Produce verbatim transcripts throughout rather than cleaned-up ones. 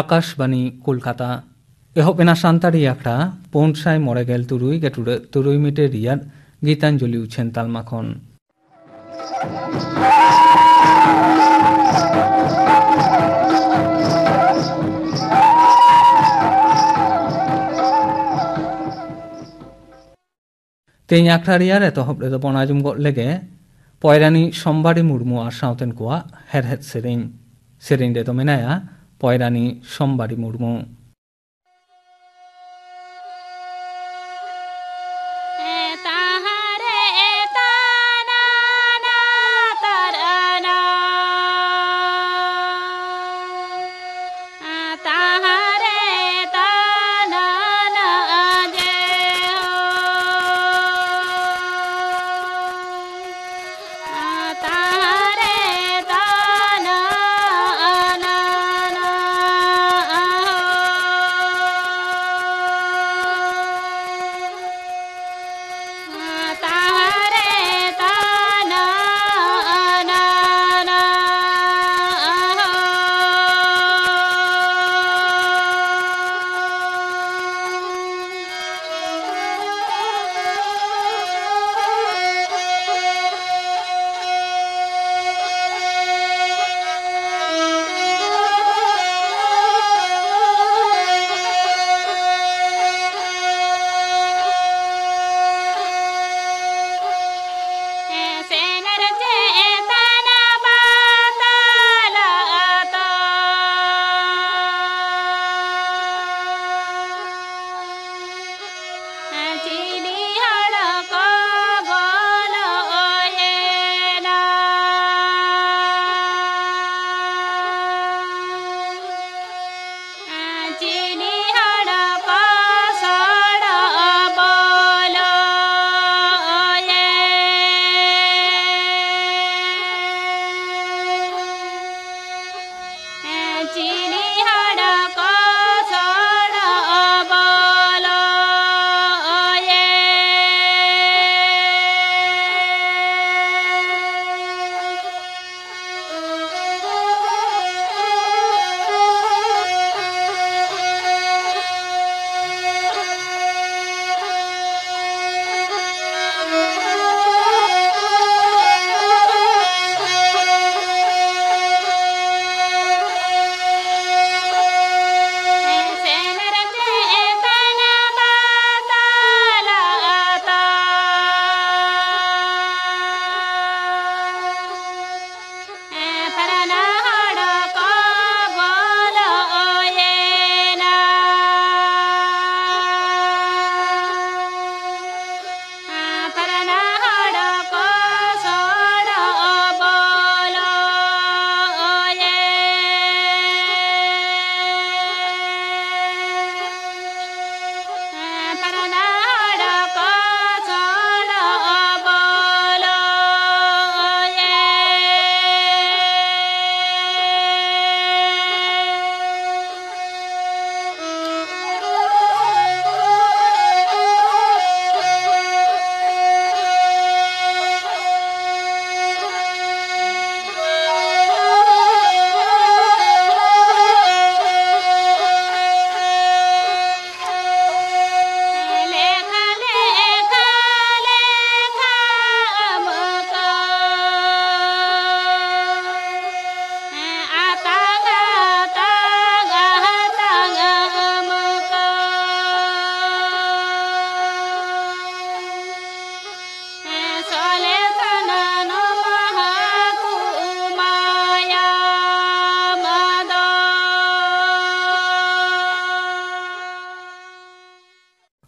ᱟᱠᱟᱥᱵᱟᱱᱤ ᱠᱳᱞᱠᱟᱛᱟ᱾ ᱮᱦᱚᱵ ᱮᱱᱟ ᱥᱟᱱᱛᱟᱲᱤ ᱟᱠᱷᱲᱟ ᱯᱩᱱ ᱥᱟᱭ ᱢᱚᱬᱮ ᱜᱮᱞ ᱛᱩᱨᱩᱭ ᱜᱮᱴᱩᱰᱟᱹᱜ ᱛᱩᱨᱩᱭ ᱢᱤᱴᱟᱨ ᱨᱮᱭᱟᱜ ᱜᱤᱛᱟᱧᱡᱚᱞᱤ ᱩᱪᱷᱟᱹᱱ ᱛᱟᱞᱢᱟ ᱠᱷᱚᱱ᱾ ᱛᱮᱦᱮᱧ ᱟᱠᱷᱲᱟ ᱨᱮᱭᱟᱜ ᱮᱛᱚᱦᱚᱵ ᱨᱮᱫᱚ ᱵᱚᱱ ᱟᱸᱡᱚᱢ ᱜᱚᱫ ᱞᱮᱜᱮ ᱯᱚᱭᱨᱟᱱᱤ ᱥᱳᱢᱵᱟᱨᱤ ᱢᱩᱨᱢᱩ ᱟᱨ ᱥᱟᱶᱛᱮᱱ ᱠᱚᱣᱟᱜ ᱦᱮᱲᱦᱮᱫ ᱥᱮᱨᱮᱧ᱾ ᱥᱮᱨᱮᱧ ᱨᱮᱫᱚ ᱢᱮᱱᱟᱭᱟ ᱯᱚᱭᱨᱟᱱᱤ ᱥᱳᱢᱵᱟᱨᱤ ᱢᱩᱨᱢᱩ᱾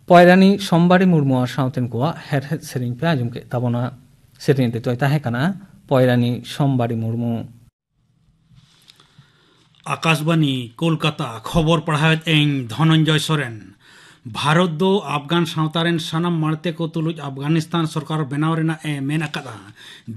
ᱯᱚᱭᱨᱟᱱᱤ ᱥᱳᱢᱵᱟᱲᱤ ᱢᱩᱨᱢᱩ ᱟᱨ ᱥᱟᱶᱛᱮᱱ ᱠᱚᱣᱟᱜ ᱦᱮᱲᱦᱮᱫ ᱥᱮᱨᱮᱧ ᱯᱮ ᱟᱸᱡᱚᱢ ᱠᱮᱫ ᱛᱟᱵᱚᱱᱟ᱾ ᱥᱮᱨᱮᱧ ᱨᱮᱫᱚᱭ ᱛᱟᱦᱮᱸ ᱠᱟᱱᱟ ᱯᱚᱭᱨᱟᱱᱤ ᱥᱳᱢᱵᱟᱲᱤ ᱢᱩᱨᱢᱩ᱾ ᱟᱠᱟᱥᱵᱟᱱᱤ, ᱠᱳᱞᱠᱟᱛᱟ, ᱠᱷᱚᱵᱚᱨ ᱯᱟᱲᱦᱟᱣᱮᱫ ᱟᱹᱧ ᱫᱷᱚᱱᱚᱱᱡᱚᱭ ᱥᱚᱨᱮᱱ᱾ ᱵᱷᱟᱨᱚᱛ ᱫᱚ ᱟᱯᱜᱟᱱ ᱥᱟᱶᱛᱟ ᱨᱮᱱ ᱥᱟᱱᱟᱢ ᱢᱟᱲᱛᱮ ᱠᱚ ᱛᱩᱞᱩᱡ ᱟᱯᱜᱟᱱᱤᱥᱛᱟᱱ ᱥᱚᱨᱠᱟᱨ ᱵᱮᱱᱟᱣ ᱨᱮᱱᱟᱜ ᱮ ᱢᱮᱱ ᱟᱠᱟᱫᱼᱟ᱾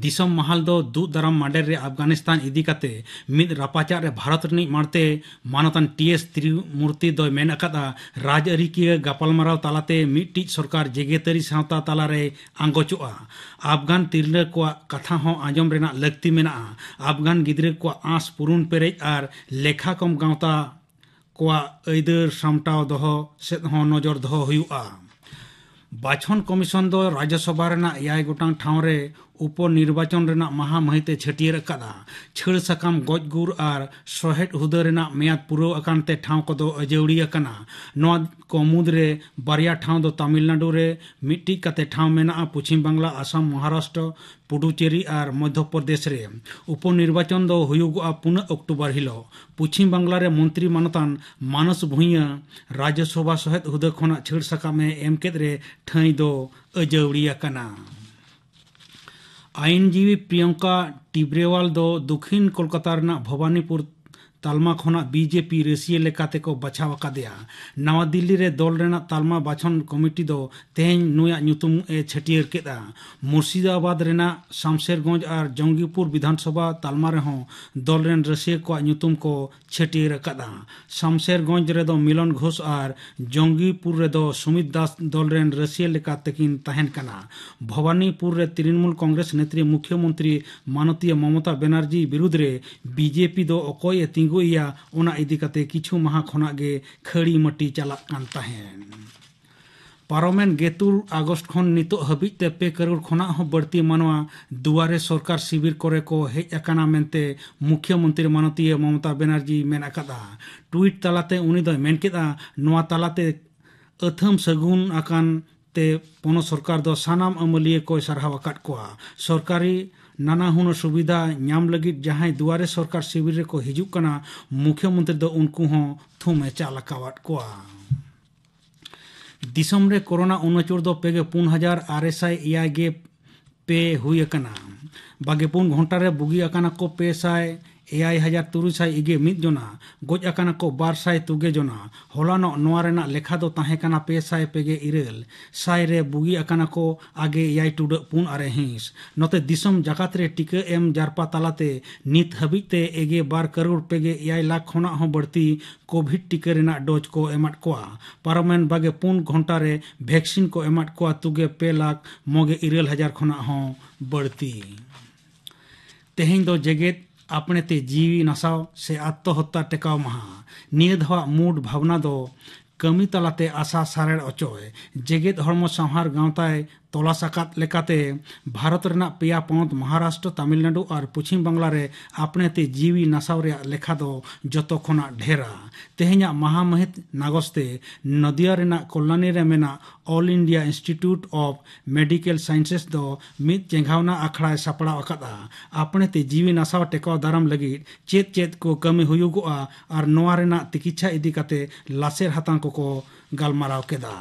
ᱫᱤᱥᱚᱢ ᱢᱟᱦᱟᱞ ᱫᱚ ᱫᱩᱜ ᱫᱟᱨᱟᱢ ᱢᱟᱰᱮᱨ ᱨᱮ ᱟᱯᱜᱟᱱᱤᱥᱛᱟᱱ ᱤᱫᱤ ᱠᱟᱛᱮ ᱢᱤᱫ ᱨᱟᱯᱟᱪᱟᱜ ᱨᱮ ᱵᱷᱟᱨᱚᱛ ᱨᱤᱱᱤᱡ ᱢᱟᱲᱛᱮ ᱢᱟᱱᱚᱛᱟᱱ ᱴᱤ ᱮᱥ ᱛᱨᱤᱢᱩᱨᱛᱤ ᱫᱚᱭ ᱢᱮᱱ ᱟᱠᱟᱫᱼᱟ, ᱨᱟᱡᱽᱟᱹᱨᱤᱠᱤᱭᱟᱹ ᱜᱟᱯᱟᱞᱢᱟᱨᱟᱣ ᱛᱟᱞᱟᱛᱮ ᱢᱤᱫᱴᱤᱡ ᱥᱚᱨᱠᱟᱨ ᱡᱮᱜᱮᱛᱟᱹᱨᱤ ᱥᱟᱶᱛᱟ ᱛᱟᱞᱟᱨᱮᱭ ᱟᱸᱜᱚᱪᱚᱜᱼᱟ᱾ ᱟᱯᱜᱟᱱ ᱛᱤᱨᱞᱟᱹ ᱠᱚᱣᱟᱜ ᱠᱟᱛᱷᱟ ᱦᱚᱸ ᱟᱸᱡᱚᱢ ᱨᱮᱱᱟᱜ ᱞᱟᱹᱠᱛᱤ ᱢᱮᱱᱟᱜᱼᱟ᱾ ᱟᱯᱜᱟᱱ ᱜᱤᱫᱽᱨᱟᱹ ᱠᱚᱣᱟᱜ ᱟᱸᱥ ᱯᱩᱨᱩᱱ ᱯᱮᱨᱮᱡ ᱟᱨ ᱞᱮᱠᱷᱟ ᱠᱚᱢ ᱜᱟᱶᱛᱟ ᱠᱚᱣᱟᱜ ᱟᱹᱭᱫᱟᱹᱨ ᱥᱟᱢᱴᱟᱣ ᱫᱚᱦᱚ ᱥᱮᱫ ᱦᱚᱸ ᱱᱚᱡᱚᱨ ᱫᱚᱦᱚ ᱦᱩᱭᱩᱜᱼᱟ᱾ ᱵᱟᱪᱷᱚᱱ ᱠᱚᱢᱤᱥᱚᱱ ᱫᱚ ᱨᱟᱡᱽᱡᱚᱥᱚᱵᱷᱟ ᱨᱮᱱᱟᱜ ᱮᱭᱟᱭ ᱜᱚᱴᱟᱝ ᱴᱷᱟᱶ ᱨᱮ ᱩᱯᱚ ᱱᱤᱨᱵᱟᱪᱚᱱ ᱨᱮᱱᱟᱜ ᱢᱟᱦᱟ ᱢᱟᱹᱦᱤᱛ ᱮ ᱪᱷᱟᱹᱴᱭᱟᱹᱨ ᱟᱠᱟᱫᱼᱟ᱾ ᱪᱷᱟᱹᱲ ᱥᱟᱠᱟᱢ ᱜᱚᱡ ᱜᱩᱨ ᱟᱨ ᱥᱚᱦᱮᱫ ᱦᱩᱫᱟᱹ ᱨᱮᱱᱟᱜ ᱢᱮᱭᱟᱫ ᱯᱩᱨᱟᱹᱣ ᱟᱠᱟᱱ ᱛᱮ ᱴᱷᱟᱶ ᱠᱚᱫᱚ ᱟᱹᱡᱟᱹᱣᱲᱤ ᱟᱠᱟᱱᱟ᱾ ᱱᱚᱣᱟ ᱠᱚ ᱢᱩᱫᱽᱨᱮ ᱵᱟᱨᱭᱟ ᱴᱷᱟᱶ ᱫᱚ ᱛᱟᱢᱤᱞᱱᱟᱰᱩ ᱨᱮ ᱢᱤᱫᱴᱤᱡ ᱠᱟᱛᱮ ᱴᱷᱟᱶ ᱢᱮᱱᱟᱜᱼᱟ, ᱯᱚᱪᱷᱤᱢ ᱵᱟᱝᱞᱟ, ᱟᱥᱟᱢ, ᱢᱚᱦᱟᱨᱟᱥᱴᱨᱚ, ᱯᱩᱰᱩᱪᱮᱨᱤ ᱟᱨ ᱢᱚᱫᱷᱭᱚ ᱯᱨᱚᱫᱮᱥ ᱨᱮ᱾ ᱩᱯᱚ ᱱᱤᱨᱵᱟᱪᱚᱱ ᱫᱚ ᱦᱩᱭᱩᱜᱚᱜᱼᱟ ᱯᱩᱱᱟᱹᱜ ᱚᱠᱴᱳᱵᱚᱨ ᱦᱤᱞᱳᱜ᱾ ᱯᱚᱪᱷᱤᱢ ᱵᱟᱝᱞᱟ ᱨᱮ ᱢᱚᱱᱛᱨᱤ ᱢᱟᱱᱚᱛᱟᱱ ᱢᱟᱱᱚᱥ ᱵᱷᱩᱸᱭᱟᱹ ᱨᱟᱡᱽᱡᱚᱥᱚᱵᱷᱟ ᱥᱚᱦᱮᱫ ᱦᱩᱫᱟᱹ ᱠᱷᱚᱱᱟᱜ ᱪᱷᱟᱹᱲ ᱥᱟᱠᱟᱢ ᱮ ᱮᱢ ᱠᱮᱫ ᱨᱮ ᱴᱷᱟᱹᱭ ᱫᱚ ᱟᱹᱡᱟᱹᱣᱲᱤ ᱟᱠᱟᱱᱟ᱾ ᱟᱹᱭᱤᱱᱡᱤᱵᱤ ᱯᱨᱤᱭᱚᱝᱠᱟ ᱴᱤᱵᱨᱮᱣᱟᱞ ᱫᱚ ᱫᱚᱠᱷᱤᱱ ᱠᱳᱞᱠᱟᱛᱟ ᱨᱮᱱᱟᱜ ᱵᱷᱚᱵᱟᱱᱤᱯᱩᱨ ᱛᱟᱞᱢᱟ ᱠᱷᱚᱱᱟᱜ ᱵᱤᱡᱮᱯᱤ ᱨᱟᱹᱥᱤᱭᱟᱹ ᱞᱮᱠᱟᱛᱮ ᱠᱚ ᱵᱟᱪᱷᱟᱣ ᱟᱠᱟᱫᱮᱭᱟ᱾ ᱱᱟᱣᱟ ᱫᱤᱞᱞᱤ ᱨᱮ ᱫᱚᱞ ᱨᱮᱱᱟᱜ ᱛᱟᱞᱢᱟ ᱵᱟᱪᱷᱚᱱ ᱠᱚᱢᱤᱴᱤ ᱫᱚ ᱛᱮᱦᱮᱧ ᱱᱩᱭᱟᱜ ᱧᱩᱛᱩᱢ ᱮ ᱪᱷᱟᱹᱴᱭᱟᱹᱨ ᱠᱮᱫᱼᱟ᱾ ᱢᱩᱨᱥᱤᱫᱟᱵᱟᱫᱽ ᱨᱮᱱᱟᱜ ᱥᱟᱢᱥᱮᱨᱜᱚᱸᱡᱽ ᱟᱨ ᱡᱚᱝᱜᱤᱯᱩᱨ ᱵᱤᱫᱷᱟᱱᱥᱚᱵᱷᱟ ᱛᱟᱞᱢᱟ ᱨᱮᱦᱚᱸ ᱫᱚᱞ ᱨᱮᱱ ᱨᱟᱹᱥᱤᱭᱟᱹ ᱠᱚᱣᱟᱜ ᱧᱩᱛᱩᱢ ᱠᱚ ᱪᱷᱟᱹᱴᱭᱟᱹᱨ ᱟᱠᱟᱫᱼᱟ᱾ ᱥᱟᱢᱥᱮᱨᱜᱚᱸᱡᱽ ᱨᱮᱫᱚ ᱢᱤᱞᱚᱱ ᱜᱷᱳᱥ ᱟᱨ ᱡᱚᱝᱜᱤᱯᱩᱨ ᱨᱮᱫᱚ ᱥᱩᱢᱤᱛ ᱫᱟᱥ ᱫᱚᱞ ᱨᱮᱱ ᱨᱟᱹᱥᱤᱭᱟᱹ ᱞᱮᱠᱟ ᱛᱮᱠᱤᱱ ᱛᱟᱦᱮᱱ ᱠᱟᱱᱟ᱾ ᱵᱷᱚᱵᱟᱱᱤᱯᱩᱨ ᱨᱮ ᱛᱨᱤᱱᱢᱩᱞ ᱠᱚᱝᱜᱨᱮᱥ ᱱᱮᱛᱨᱤ ᱢᱩᱠᱷᱭᱚᱢᱚᱱᱛᱨᱤ ᱢᱟᱱᱚᱛᱤᱭᱟᱹ ᱢᱚᱢᱚᱛᱟ ᱵᱮᱱᱟᱨᱡᱤ ᱵᱤᱨᱩᱫᱽ ᱨᱮ ᱵᱤᱡᱮᱯᱤ ᱫᱚ ᱚᱠᱚᱭ ᱮ ᱛᱤᱸᱜᱩ ᱮᱭᱟ, ᱚᱱᱟ ᱤᱫᱤ ᱠᱟᱛᱮ ᱠᱤᱪᱷᱩ ᱢᱟᱦᱟ ᱠᱷᱚᱱᱟᱜ ᱜᱮ ᱠᱷᱟᱹᱲᱤ ᱢᱟᱹᱴᱤ ᱪᱟᱞᱟᱜ ᱠᱟᱱ ᱛᱟᱦᱮᱸᱱ᱾ ᱯᱟᱨᱚᱢᱮᱱ ᱜᱮᱛᱩᱨ ᱟᱜᱚᱥᱴ ᱠᱷᱚᱱ ᱱᱤᱛᱚᱜ ᱦᱟᱹᱵᱤᱡ ᱛᱮ ᱯᱮ ᱠᱟᱨᱳᱲ ᱠᱷᱚᱱᱟᱜ ᱦᱚᱸ ᱵᱟᱹᱲᱛᱤ ᱢᱟᱱᱣᱟ ᱫᱩᱣᱟᱨᱮ ᱥᱚᱨᱠᱟᱨ ᱥᱤᱵᱤᱨ ᱠᱚᱨᱮ ᱠᱚ ᱦᱮᱡ ᱟᱠᱟᱱᱟ ᱢᱮᱱᱛᱮ ᱢᱩᱠᱷᱭᱚᱢᱚᱱᱛᱨᱤ ᱢᱟᱱᱚᱛᱤᱭᱟᱹ ᱢᱚᱢᱚᱛᱟ ᱵᱮᱱᱟᱨᱡᱤ ᱢᱮᱱ ᱟᱠᱟᱫᱼᱟ᱾ ᱴᱩᱭᱤᱴ ᱛᱟᱞᱟᱛᱮ ᱩᱱᱤ ᱫᱚᱭ ᱢᱮᱱ ᱠᱮᱫᱼᱟ, ᱱᱚᱣᱟ ᱛᱟᱞᱟᱛᱮ ᱟᱹᱛᱷᱟᱹᱢ ᱥᱟᱹᱜᱩᱱ ᱟᱠᱟᱱ ᱛᱮ ᱯᱚᱱᱚᱛ ᱥᱚᱨᱠᱟᱨ ᱫᱚ ᱥᱟᱱᱟᱢ ᱟᱹᱢᱟᱹᱞᱤᱭᱟᱹ ᱠᱚᱭ ᱥᱟᱨᱦᱟᱣ ᱟᱠᱟᱫ ᱠᱚᱣᱟ᱾ ᱥᱚᱨᱠᱟᱨᱤ ᱱᱟᱱᱟ ᱦᱩᱱᱟᱹᱨ ᱥᱩᱵᱤᱫᱷᱟ ᱧᱟᱢ ᱞᱟᱹᱜᱤᱫ ᱡᱟᱦᱟᱸᱭ ᱫᱩᱣᱟᱨᱮ ᱥᱚᱨᱠᱟᱨ ᱥᱤᱵᱤᱨ ᱨᱮᱠᱚ ᱦᱤᱡᱩᱜ ᱠᱟᱱᱟ, ᱢᱩᱠᱷᱭᱚᱢᱚᱱᱛᱨᱤ ᱫᱚ ᱩᱱᱠᱩ ᱦᱚᱸ ᱛᱷᱩᱢ ᱮ ᱪᱟᱞ ᱟᱠᱟᱣᱟᱫ ᱠᱚᱣᱟ᱾ ᱫᱤᱥᱚᱢ ᱨᱮ ᱠᱳᱨᱳᱱᱟ ᱩᱱᱟᱹᱪᱩᱨ ᱫᱚ ᱯᱮ ᱜᱮ ᱯᱩᱱ ᱦᱟᱡᱟᱨ ᱟᱨᱮ ᱥᱟᱭ ᱮᱭᱟᱭ ᱜᱮ ᱯᱮ ᱦᱩᱭ ᱟᱠᱟᱱᱟ᱾ ᱵᱟᱜᱮ ᱯᱩᱱ ᱜᱷᱚᱱᱴᱟ ᱨᱮ ᱵᱩᱜᱤ ᱟᱠᱟᱱᱟ ᱠᱚ ᱯᱮ ᱥᱟᱭ ᱮᱭᱟᱭ ᱦᱟᱡᱟᱨ ᱛᱩᱨᱩᱭ ᱥᱟᱭ ᱤᱜᱮ ᱢᱤᱫ ᱡᱚᱱᱟ, ᱜᱚᱡ ᱟᱠᱟᱱᱟ ᱠᱚ ᱵᱟᱨ ᱥᱟᱭ ᱛᱩᱜᱮ ᱡᱚᱱᱟ᱾ ᱦᱚᱞᱟᱱᱚᱜ ᱱᱚᱣᱟ ᱨᱮᱱᱟᱜ ᱞᱮᱠᱷᱟ ᱫᱚ ᱛᱟᱦᱮᱸ ᱠᱟᱱᱟ ᱯᱮ ᱥᱟᱭ ᱯᱮ ᱜᱮ ᱤᱨᱟᱹᱞ᱾ ᱥᱟᱭ ᱨᱮ ᱵᱩᱜᱤ ᱟᱠᱟᱱᱟ ᱠᱚ ᱟᱜᱮ ᱮᱭᱟᱭ ᱴᱩᱰᱟᱹᱜ ᱯᱩᱱ ᱟᱨᱮ ᱦᱤᱸᱥ᱾ ᱱᱚᱛᱮ ᱫᱤᱥᱚᱢ ᱡᱟᱠᱟᱛ ᱨᱮ ᱴᱤᱠᱟᱹ ᱮᱢ ᱡᱟᱨᱯᱟ ᱛᱟᱞᱟᱛᱮ ᱱᱤᱛ ᱦᱟᱹᱵᱤᱡ ᱛᱮ ᱮᱜᱮ ᱵᱟᱨ ᱠᱟᱨᱳᱲ ᱯᱮ ᱜᱮ ᱮᱭᱟᱭ ᱞᱟᱠᱷ ᱠᱷᱚᱱᱟᱜ ᱦᱚᱸ ᱵᱟᱹᱲᱛᱤ ᱠᱳᱵᱷᱤᱰ ᱴᱤᱠᱟᱹ ᱨᱮᱱᱟᱜ ᱰᱳᱡᱽ ᱠᱚ ᱮᱢᱟᱫ ᱠᱚᱣᱟ᱾ ᱯᱟᱨᱚᱢᱮᱱ ᱵᱟᱜᱮ ᱯᱩᱱ ᱜᱷᱚᱱᱴᱟ ᱨᱮ ᱵᱷᱮᱠᱥᱤᱱ ᱠᱚ ᱮᱢᱟᱫ ᱠᱚᱣᱟ ᱛᱩᱜᱮ ᱯᱮ ᱞᱟᱠᱷ ᱢᱚᱜᱮ ᱤᱨᱟᱹᱞ ᱦᱟᱡᱟᱨ ᱠᱷᱚᱱᱟᱜ ᱦᱚᱸ ᱵᱟᱹᱲᱛᱤ᱾ ᱛᱮᱦᱮᱧ ᱫᱚ ᱡᱮᱜᱮᱛ ᱟᱯᱱᱮ ᱛᱮ ᱡᱤᱣᱤ ᱱᱟᱥᱟᱣ ᱥᱮ ᱟᱛᱛᱚ ᱦᱚᱛᱛᱟ ᱴᱮᱠᱟᱣ ᱢᱟᱦᱟ᱾ ᱱᱤᱭᱟᱹ ᱫᱷᱟᱣᱟᱜ ᱢᱩᱰ ᱵᱷᱟᱵᱽᱱᱟ ᱫᱚ ᱠᱟᱹᱢᱤ ᱛᱟᱞᱟᱛᱮ ᱟᱥᱟ ᱥᱟᱨᱮᱲ ᱚᱪᱚᱭ᱾ ᱡᱮᱜᱮᱛ ᱦᱚᱲᱢᱚ ᱥᱟᱶᱦᱟᱨ ᱜᱟᱶᱛᱟᱭ ᱛᱚᱞᱟᱥ ᱟᱠᱟᱫ ᱞᱮᱠᱟᱛᱮ, ᱵᱷᱟᱨᱚᱛ ᱨᱮᱱᱟᱜ ᱯᱮᱭᱟ ᱯᱚᱱᱚᱛ ᱢᱚᱦᱟᱨᱟᱥᱴᱨᱚ, ᱛᱟᱢᱤᱞᱱᱟᱰᱩ ᱟᱨ ᱯᱚᱪᱷᱤᱢ ᱵᱟᱝᱞᱟ ᱨᱮ ᱟᱯᱱᱮ ᱛᱮ ᱡᱤᱣᱤ ᱱᱟᱥᱟᱣ ᱨᱮᱭᱟᱜ ᱞᱮᱠᱷᱟ ᱫᱚ ᱡᱚᱛᱚ ᱠᱷᱚᱱᱟᱜ ᱰᱷᱮᱨᱟ᱾ ᱛᱮᱦᱮᱧᱟᱜ ᱢᱟᱦᱟ ᱢᱟᱹᱦᱤᱛ ᱱᱟᱜᱚᱥ ᱛᱮ ᱱᱚᱫᱤᱭᱟ ᱨᱮᱱᱟᱜ ᱠᱚᱞᱞᱟᱱᱤ ᱨᱮ ᱢᱮᱱᱟᱜ All India Institute of Medical Sciences ᱫᱚ ᱢᱤᱫ ᱪᱮᱸᱜᱷᱟᱣᱱᱟ ᱟᱠᱷᱲᱟᱭ ᱥᱟᱯᱲᱟᱣ ᱟᱠᱟᱫᱼᱟ᱾ ᱟᱯᱱᱮ ᱛᱮ ᱡᱤᱣᱤ ᱱᱟᱥᱟᱣ ᱴᱮᱠᱟᱣ ᱫᱟᱨᱟᱢ ᱞᱟᱹᱜᱤᱫ ᱪᱮᱫ ᱪᱮᱫ ᱠᱚ ᱠᱟᱹᱢᱤ ᱦᱩᱭᱩᱜᱚᱜᱼᱟ ᱟᱨ ᱱᱚᱣᱟ ᱨᱮᱱᱟᱜ ᱛᱤᱠᱤᱪᱷᱟ ᱤᱫᱤ ᱠᱟᱛᱮ ᱞᱟᱥᱮᱨ ᱦᱟᱛᱟᱝ ᱠᱚᱠᱚ ᱜᱟᱞᱢᱟᱨᱟᱣ ᱠᱮᱫᱟ᱾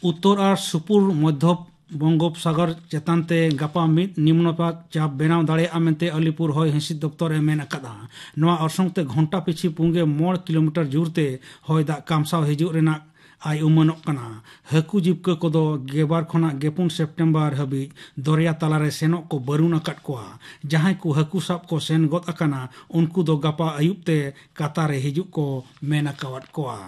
ᱩᱛᱛᱚᱨ ᱟᱨ ᱥᱩᱯᱩᱨ ᱢᱚᱫᱽᱫᱷᱚ ᱵᱚᱝᱜᱳᱯᱥᱟᱜᱚᱨ ᱪᱮᱛᱟᱱ ᱛᱮ ᱜᱟᱯᱟ ᱢᱤᱫ ᱱᱤᱢᱱᱚᱪᱟᱯ ᱪᱟᱯ ᱵᱮᱱᱟᱣ ᱫᱟᱲᱮᱭᱟᱜᱼᱟ ᱢᱮᱱᱛᱮ ᱟᱞᱤᱯᱩᱨ ᱦᱚᱭ ᱦᱤᱸᱥᱤᱫ ᱫᱚᱯᱛᱚᱨ ᱮ ᱢᱮᱱ ᱟᱠᱟᱫᱼᱟ᱾ ᱱᱚᱣᱟ ᱚᱨᱥᱚᱝ ᱛᱮ ᱜᱷᱚᱱᱴᱟ ᱯᱤᱪᱷᱤ ᱯᱩᱱ ᱜᱮ ᱢᱚᱬ ᱠᱤᱞᱳᱢᱤᱴᱟᱨ ᱡᱳᱨ ᱛᱮ ᱦᱚᱭ ᱫᱟᱜ ᱠᱟᱢᱥᱟᱣ ᱦᱤᱡᱩᱜ ᱨᱮᱱᱟᱜ ᱟᱭ ᱩᱢᱟᱹᱱᱚᱜ ᱠᱟᱱᱟ᱾ ᱦᱟᱹᱠᱩ ᱡᱤᱵᱽᱠᱟᱹ ᱠᱚᱫᱚ ᱜᱮᱞᱵᱟᱨ ᱠᱷᱚᱱᱟᱜ ᱜᱮᱞ ᱯᱩᱱ ᱥᱮᱯᱴᱮᱢᱵᱚᱨ ᱦᱟᱹᱵᱤᱡ ᱫᱚᱨᱭᱟ ᱛᱟᱞᱟᱨᱮ ᱥᱮᱱᱚᱜ ᱠᱚ ᱵᱟᱹᱨᱩᱱ ᱟᱠᱟᱫ ᱠᱚᱣᱟ᱾ ᱡᱟᱦᱟᱸᱭ ᱠᱚ ᱦᱟᱹᱠᱩ ᱥᱟᱵ ᱠᱚ ᱥᱮᱱ ᱜᱚᱫ ᱟᱠᱟᱱᱟ, ᱩᱱᱠᱩ ᱫᱚ ᱜᱟᱯᱟ ᱟᱹᱭᱩᱵ ᱛᱮ ᱠᱟᱛᱟᱨ ᱨᱮ ᱦᱤᱡᱩᱜ ᱠᱚ ᱢᱮᱱ ᱟᱠᱟᱣᱟᱫ ᱠᱚᱣᱟ᱾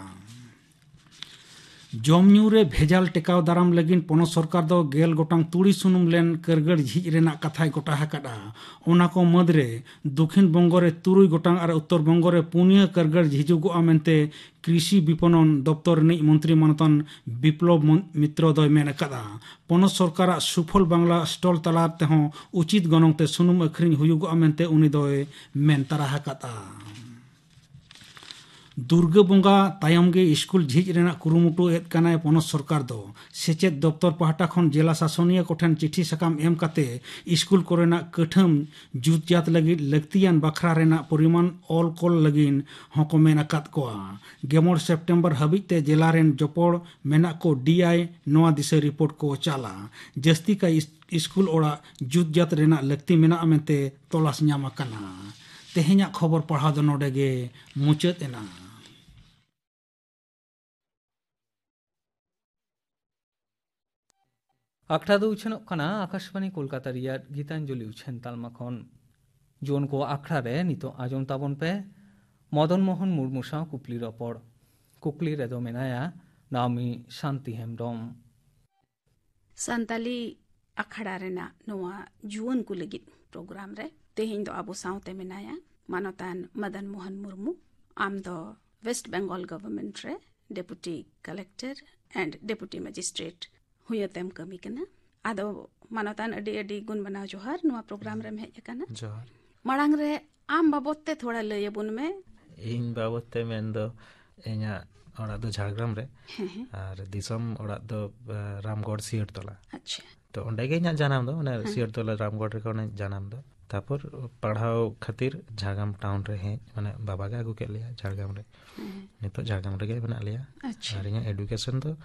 ᱡᱚᱢ ᱧᱩ ᱨᱮ ᱵᱷᱮᱡᱟᱞ ᱴᱮᱠᱟᱣ ᱫᱟᱨᱟᱢ ᱞᱟᱹᱜᱤᱫ ᱯᱚᱱᱚᱛ ᱥᱚᱨᱠᱟᱨ ᱫᱚ ᱜᱮᱞ ᱜᱚᱴᱟᱝ ᱛᱩᱲᱤ ᱥᱩᱱᱩᱢ ᱞᱮᱱ ᱠᱟᱹᱨᱜᱟᱹᱲ ᱡᱷᱤᱡ ᱨᱮᱱᱟᱜ ᱠᱟᱛᱷᱟᱭ ᱜᱚᱴᱟ ᱟᱠᱟᱫᱼᱟ᱾ ᱚᱱᱟ ᱠᱚ ᱢᱩᱫᱽᱨᱮ ᱫᱚᱠᱷᱤᱱ ᱵᱚᱝᱜᱚ ᱨᱮ ᱛᱩᱨᱩᱭ ᱜᱚᱴᱟᱝ ᱟᱨ ᱩᱛᱛᱚᱨ ᱵᱚᱝᱜᱚ ᱨᱮ ᱯᱩᱱᱭᱟᱹ ᱠᱟᱹᱨᱜᱟᱹᱲ ᱡᱷᱤᱡᱩᱜᱚᱜᱼᱟ ᱢᱮᱱᱛᱮ ᱠᱨᱤᱥᱤ ᱵᱤᱯᱚᱱᱚᱱ ᱫᱚᱯᱛᱚᱨ ᱨᱤᱱᱤᱡ ᱢᱚᱱᱛᱨᱤ ᱢᱟᱱᱚᱛᱟᱱ ᱵᱤᱯᱞᱚᱵ ᱢᱚᱱ-, ᱢᱤᱛᱨᱚ ᱫᱚᱭ ᱢᱮᱱ ᱟᱠᱟᱫᱼᱟ᱾ ᱯᱚᱱᱚᱛ ᱥᱚᱨᱠᱟᱨᱟᱜ ᱥᱩᱯᱷᱚᱞ ᱵᱟᱝᱞᱟ ᱥᱴᱚᱞ ᱛᱟᱞᱟ ᱛᱮᱦᱚᱸ ᱩᱪᱤᱛ ᱜᱚᱱᱚᱝ ᱛᱮ ᱥᱩᱱᱩᱢ ᱟᱹᱠᱷᱨᱤᱧ ᱦᱩᱭᱩᱜᱚᱜᱼᱟ ᱢᱮᱱᱛᱮ ᱩᱱᱤ ᱫᱚᱭ ᱢᱮᱱ ᱛᱟᱨᱟ ᱟᱠᱟᱫᱼᱟ᱾ ᱫᱩᱨᱜᱟᱹ ᱵᱚᱸᱜᱟ ᱛᱟᱭᱚᱢ ᱜᱮ ᱥᱠᱩᱞ ᱡᱷᱤᱡ ᱨᱮᱱᱟᱜ ᱠᱩᱨᱩᱢᱩᱴᱩ ᱮᱫ ᱠᱟᱱᱟᱭ ᱯᱚᱱᱚᱛ ᱥᱚᱨᱠᱟᱨ ᱫᱚ᱾ ᱥᱮᱪᱮᱫ ᱫᱚᱯᱛᱚᱨ ᱯᱟᱦᱴᱟ ᱠᱷᱚᱱ ᱡᱮᱞᱟ ᱥᱟᱥᱚᱱᱤᱭᱟᱹ ᱠᱚᱴᱷᱮᱱ ᱪᱤᱴᱷᱤ ᱥᱟᱠᱟᱢ ᱮᱢ ᱠᱟᱛᱮ ᱥᱠᱩᱞ ᱠᱚᱨᱮᱱᱟᱜ ᱠᱟᱹᱴᱷᱟᱹᱢ ᱡᱩᱛᱡᱟᱛ ᱞᱟᱹᱜᱤᱫ ᱞᱟᱹᱠᱛᱤᱭᱟᱱ ᱵᱟᱠᱷᱨᱟ ᱨᱮᱱᱟᱜ ᱯᱚᱨᱤᱢᱟᱱ ᱚᱞ ᱠᱚᱞ ᱞᱟᱹᱜᱤᱫ ᱦᱚᱸᱠᱚ ᱢᱮᱱ ᱟᱠᱟᱫ ᱠᱚᱣᱟ᱾ ᱜᱮᱢᱚᱲ ᱥᱮᱯᱴᱮᱢᱵᱚᱨ ᱦᱟᱹᱵᱤᱡ ᱛᱮ ᱡᱮᱞᱟ ᱨᱮᱱ ᱡᱚᱯᱚᱲ ᱢᱮᱱᱟᱜ ᱠᱚ ᱰᱤ ᱟᱭ ᱱᱚᱣᱟ ᱫᱤᱥᱟᱹ ᱨᱤᱯᱳᱨᱴ ᱠᱚ ᱪᱟᱞᱟ᱾ ᱡᱟᱹᱥᱛᱤ ᱠᱟᱭ ᱤᱥ-, ᱥᱠᱩᱞ ᱚᱲᱟᱜ ᱡᱩᱛ ᱡᱟᱛ ᱨᱮᱱᱟᱜ ᱞᱟᱹᱠᱛᱤ ᱢᱮᱱᱟᱜᱼᱟ ᱢᱮᱱᱛᱮ ᱛᱚᱞᱟᱥ ᱧᱟᱢ ᱟᱠᱟᱱᱟ᱾ ᱛᱮᱦᱮᱧᱟᱜ ᱠᱷᱚᱵᱚᱨ ᱯᱟᱲᱦᱟᱣ ᱫᱚ ᱱᱚᱰᱮ ᱜᱮ ᱢᱩᱪᱟᱹᱫ ᱮᱱᱟ᱾ ᱟᱠᱷᱲᱟ ᱫᱚ ᱩᱪᱷᱟᱹᱱᱚᱜ ᱠᱟᱱᱟ ᱟᱠᱟᱥᱵᱟᱱᱤ ᱠᱳᱞᱠᱟᱛᱟ ᱨᱮᱭᱟᱜ ᱜᱤᱛᱟᱧᱡᱚᱞᱤ ᱩᱪᱷᱟᱹᱱ ᱛᱟᱞᱢᱟ ᱠᱷᱚᱱ᱾ ᱡᱩᱣᱟᱹᱱ ᱠᱚ ᱟᱠᱷᱲᱟ ᱨᱮ ᱱᱤᱛᱚᱜ ᱟᱸᱡᱚᱢ ᱛᱟᱵᱚᱱ ᱯᱮ ᱢᱚᱫᱚᱱ ᱢᱳᱦᱚᱱ ᱢᱩᱨᱢᱩ ᱥᱟᱶ ᱠᱩᱠᱞᱤ ᱨᱚᱯᱚᱲ᱾ ᱠᱩᱠᱞᱤ ᱨᱮᱫᱚ ᱢᱮᱱᱟᱭᱟ ᱱᱟᱣᱢᱤ ᱥᱟᱱᱛᱤ ᱦᱮᱢᱵᱽᱨᱚᱢ᱾ ᱥᱟᱱᱛᱟᱞᱤ ᱟᱠᱷᱲᱟ ᱨᱮᱱᱟᱜ ᱱᱚᱣᱟ ᱡᱩᱣᱟᱹᱱ ᱠᱚ ᱞᱟᱹᱜᱤᱫ ᱯᱨᱳᱜᱨᱟᱢ ᱨᱮ ᱛᱮᱦᱮᱧ ᱫᱚ ᱟᱵᱚ ᱥᱟᱶᱛᱮ ᱢᱮᱱᱟᱭᱟ ᱢᱟᱱᱚᱛᱟᱱ ᱢᱚᱫᱚᱱ ᱢᱳᱦᱚᱱ ᱢᱩᱨᱢᱩ᱾ ᱟᱢ ᱫᱚ ᱳᱭᱮᱥᱴ ᱵᱮᱝᱜᱚᱞ ᱜᱚᱵᱷᱚᱨᱱᱢᱮᱱᱴ ᱨᱮ deputy collector and deputy magistrate ᱦᱩᱭᱟᱹᱛᱮᱢ ᱠᱟᱹᱢᱤ ᱠᱟᱱᱟ᱾ ᱟᱫᱚ ᱢᱟᱱᱚᱛᱟᱱ, ᱟᱹᱰᱤ ᱟᱹᱰᱤ ᱜᱩᱱ ᱢᱟᱱᱟᱣ ᱡᱚᱦᱟᱨ ᱱᱚᱣᱟ ᱯᱨᱳᱜᱨᱟᱢ ᱨᱮᱢ ᱦᱮᱡ ᱟᱠᱟᱱᱟ᱾ ᱡᱚᱦᱟᱨ᱾ ᱢᱟᱲᱟᱝ ᱨᱮ ᱟᱢ ᱵᱟᱵᱚᱛ ᱛᱮ ᱛᱷᱚᱲᱟ ᱞᱟᱹᱭ ᱟᱵᱚᱱ ᱢᱮ᱾ ᱤᱧ ᱵᱟᱵᱚᱛ ᱛᱮ ᱢᱮᱱ ᱫᱚ, ᱤᱧᱟᱹᱜ ᱚᱲᱟᱜ ᱫᱚ ᱡᱷᱟᱲᱜᱨᱟᱢ ᱨᱮ᱾ ᱦᱮᱸ, ᱦᱮᱸ᱾ ᱟᱨ ᱫᱤᱥᱚᱢ ᱚᱲᱟᱜ ᱫᱚ, ᱟ, ᱨᱟᱢᱜᱚᱲ ᱥᱤᱭᱟᱹᱲ ᱛᱚᱞᱟ᱾ ᱟᱪᱪᱷᱟ᱾ ᱛᱚ ᱚᱸᱰᱮ ᱜᱮ ᱤᱧᱟᱹᱜ ᱡᱟᱱᱟᱢ ᱫᱚ, ᱢᱟᱱᱮ ᱦᱮᱸ᱾ ᱥᱤᱭᱟᱹᱲ ᱛᱚᱞᱟ ᱨᱟᱢᱜᱚᱲ ᱨᱮᱜᱮ ᱚᱱᱮ ᱡᱟᱱᱟᱢ ᱫᱚ᱾ ᱛᱟᱯᱚᱨ ᱯᱟᱲᱦᱟᱣ ᱠᱷᱟᱹᱛᱤᱨ ᱡᱷᱟᱲᱜᱨᱟᱢ ᱴᱟᱣᱩᱱ ᱨᱮ ᱦᱮᱡ, ᱢᱟᱱᱮ ᱵᱟᱵᱟ ᱜᱮ ᱟᱹᱜᱩ ᱠᱮᱫ ᱞᱮᱭᱟ ᱡᱷᱟᱲᱜᱨᱟᱢ ᱨᱮ᱾ ᱦᱮᱸ᱾ ᱱᱤᱛᱚᱜ ᱡᱷᱟᱲᱜᱨᱟᱢ ᱨᱮᱜᱮ ᱢᱮᱱᱟᱜ ᱞᱮᱭᱟ᱾ ᱟᱪᱪᱷᱟ᱾ ᱟᱨ ᱤᱧᱟᱹᱜ ᱮᱰᱩᱠᱮᱥᱚᱱ ᱫᱚ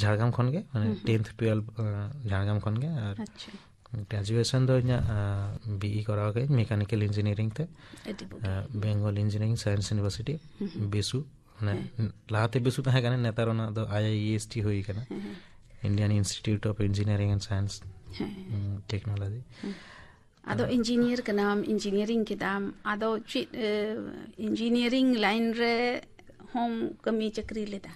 ᱡᱷᱟᱲᱜᱨᱟᱢ ᱠᱷᱚᱱ ᱜᱮ, ᱢᱟᱱᱮ ᱦᱩᱸ, ᱦᱩᱸ᱾ ᱴᱮᱱᱛᱷ ᱴᱩᱭᱮᱞᱵᱷ, ᱟ, ᱡᱷᱟᱲᱜᱨᱟᱢ ᱠᱷᱚᱱ ᱜᱮ᱾ ᱟᱨ ᱟᱪᱪᱷᱟ᱾ ᱜᱨᱮᱡᱩᱭᱮᱥᱚᱱ ᱫᱚ ᱤᱧᱟᱹᱜ, ᱟ, ᱵᱤ ᱤ ᱠᱚᱨᱟᱣ ᱠᱟᱹᱫᱟᱹᱧ ᱢᱮᱠᱟᱱᱤᱠᱮᱞ ᱤᱧᱡᱤᱱᱤᱭᱟᱨᱤᱝ ᱛᱮ, ᱟᱹᱰᱤ ᱵᱩᱜᱤ᱾ ᱟ, ᱵᱮᱝᱜᱚᱞ ᱤᱧᱡᱤᱱᱤᱭᱟᱨᱤᱝ ᱥᱟᱭᱮᱱᱥ ᱤᱭᱩᱱᱤᱵᱷᱟᱨᱥᱤᱴᱤ, ᱦᱩᱸ, ᱦᱩᱸ᱾ ᱵᱮᱥᱩ᱾ ᱢᱟᱱᱮ, ᱦᱮᱸ᱾ ᱞᱟᱦᱟᱛᱮ ᱵᱮᱥᱩ ᱛᱟᱦᱮᱸ ᱠᱟᱱᱟ, ᱱᱮᱛᱟᱨ ᱚᱱᱟ ᱫᱚ ᱟᱭ ᱟᱭ ᱮᱥ ᱴᱤ ᱦᱩᱭ ᱠᱟᱱᱟ, ᱦᱮᱸ, ᱦᱮᱸ᱾ Indian Institute of Engineering and Science, ᱦᱮᱸ, ᱦᱮᱸ᱾ ᱩᱸ, Technology᱾ ᱦᱮᱸ᱾ ᱟᱫᱚ ᱤᱧᱡᱤᱱᱤᱭᱟᱨ ᱠᱟᱱᱟᱢ, ᱤᱧᱡᱤᱱᱤᱭᱟᱨᱤᱝ ᱠᱮᱫᱟᱢ, ᱟᱫᱚ ᱪᱮᱫ, ᱮ, ᱤᱧᱡᱤᱱᱤᱭᱟᱨᱤᱝ ᱞᱟᱭᱤᱱ ᱨᱮ ᱦᱚᱸᱢ ᱠᱟᱹᱢᱤ ᱪᱟᱹᱠᱨᱤ ᱞᱮᱫᱟ?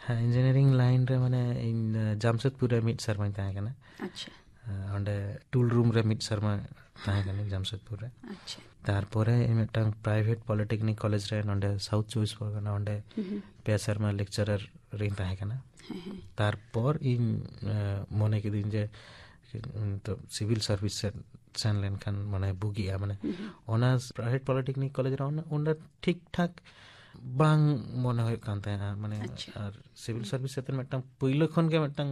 ᱦᱮᱸ, ᱤᱧᱡᱤᱱᱤᱭᱟᱨᱤᱝ ᱞᱟᱭᱤᱱ ᱨᱮ, ᱢᱟᱱᱮ, ᱤᱧ, ᱮ, ᱡᱟᱢᱥᱮᱫᱽᱯᱩᱨ ᱨᱮ ᱢᱤᱫ ᱥᱮᱨᱢᱟᱧ ᱛᱟᱦᱮᱸ ᱠᱟᱱᱟ᱾ ᱟᱪᱪᱷᱟ᱾ ᱮ, ᱚᱸᱰᱮ ᱴᱩᱞ ᱨᱩᱢ ᱨᱮ ᱢᱤᱫ ᱥᱮᱨᱢᱟ ᱛᱟᱦᱮᱸ ᱠᱟᱹᱱᱟᱹᱧ ᱡᱟᱢᱥᱮᱫᱽᱯᱩᱨ ᱨᱮ᱾ ᱟᱪᱪᱷᱟ᱾ ᱛᱟᱨᱯᱚᱨᱮ ᱤᱧ ᱢᱤᱫᱴᱟᱝ ᱯᱨᱟᱭᱵᱷᱮᱴ ᱯᱚᱞᱤᱴᱮᱠᱱᱤᱠ ᱠᱚᱞᱮᱡᱽ ᱨᱮ, ᱱᱚᱸᱰᱮ ᱥᱟᱣᱩᱛᱷ ᱪᱚᱵᱵᱤᱥ ᱯᱚᱨᱜᱚᱱᱟ, ᱚᱸᱰᱮ ᱦᱩᱸ, ᱦᱩᱸ᱾ ᱯᱮ ᱥᱮᱨᱢᱟ ᱞᱮᱠᱪᱟᱨᱟᱨ ᱨᱤᱧ ᱛᱟᱦᱮᱸ ᱠᱟᱱᱟ᱾ ᱦᱮᱸ, ᱦᱮᱸ᱾ ᱛᱟᱨᱯᱚᱨ ᱤᱧ, ᱮ, ᱢᱚᱱᱮ ᱠᱤᱫᱟᱹᱧ ᱡᱮ, ᱱᱤᱛᱚᱜ ᱥᱤᱵᱤᱞ ᱥᱟᱨᱵᱷᱤᱥ ᱥᱮᱫ ᱥᱮᱱ ᱞᱮᱱᱠᱷᱟᱱ ᱢᱟᱱᱮ ᱵᱩᱜᱤᱜᱼᱟ, ᱢᱟᱱᱮ ᱦᱩᱸ, ᱦᱩᱸ᱾ ᱚᱱᱟ ᱯᱨᱟᱭᱵᱷᱮᱴ ᱯᱚᱞᱤᱴᱮᱠᱱᱤᱠ ᱠᱚᱞᱮᱡᱽ ᱨᱮ ᱚᱱᱟ, ᱚᱸᱰᱮ ᱴᱷᱤᱠ ᱴᱷᱟᱠ ᱵᱟᱝ ᱢᱚᱱᱮ ᱦᱩᱭᱩᱜ ᱠᱟᱱ ᱛᱟᱦᱮᱸᱜᱼᱟ, ᱢᱟᱱᱮ, ᱟᱪᱪᱷᱟ᱾ ᱟᱨ ᱥᱤᱵᱤᱞ ᱥᱟᱨᱵᱷᱤᱥ ᱥᱟᱛᱮ ᱢᱤᱫᱴᱟᱝ ᱯᱳᱭᱞᱳ ᱠᱷᱚᱱ ᱜᱮ ᱢᱤᱫᱴᱟᱝ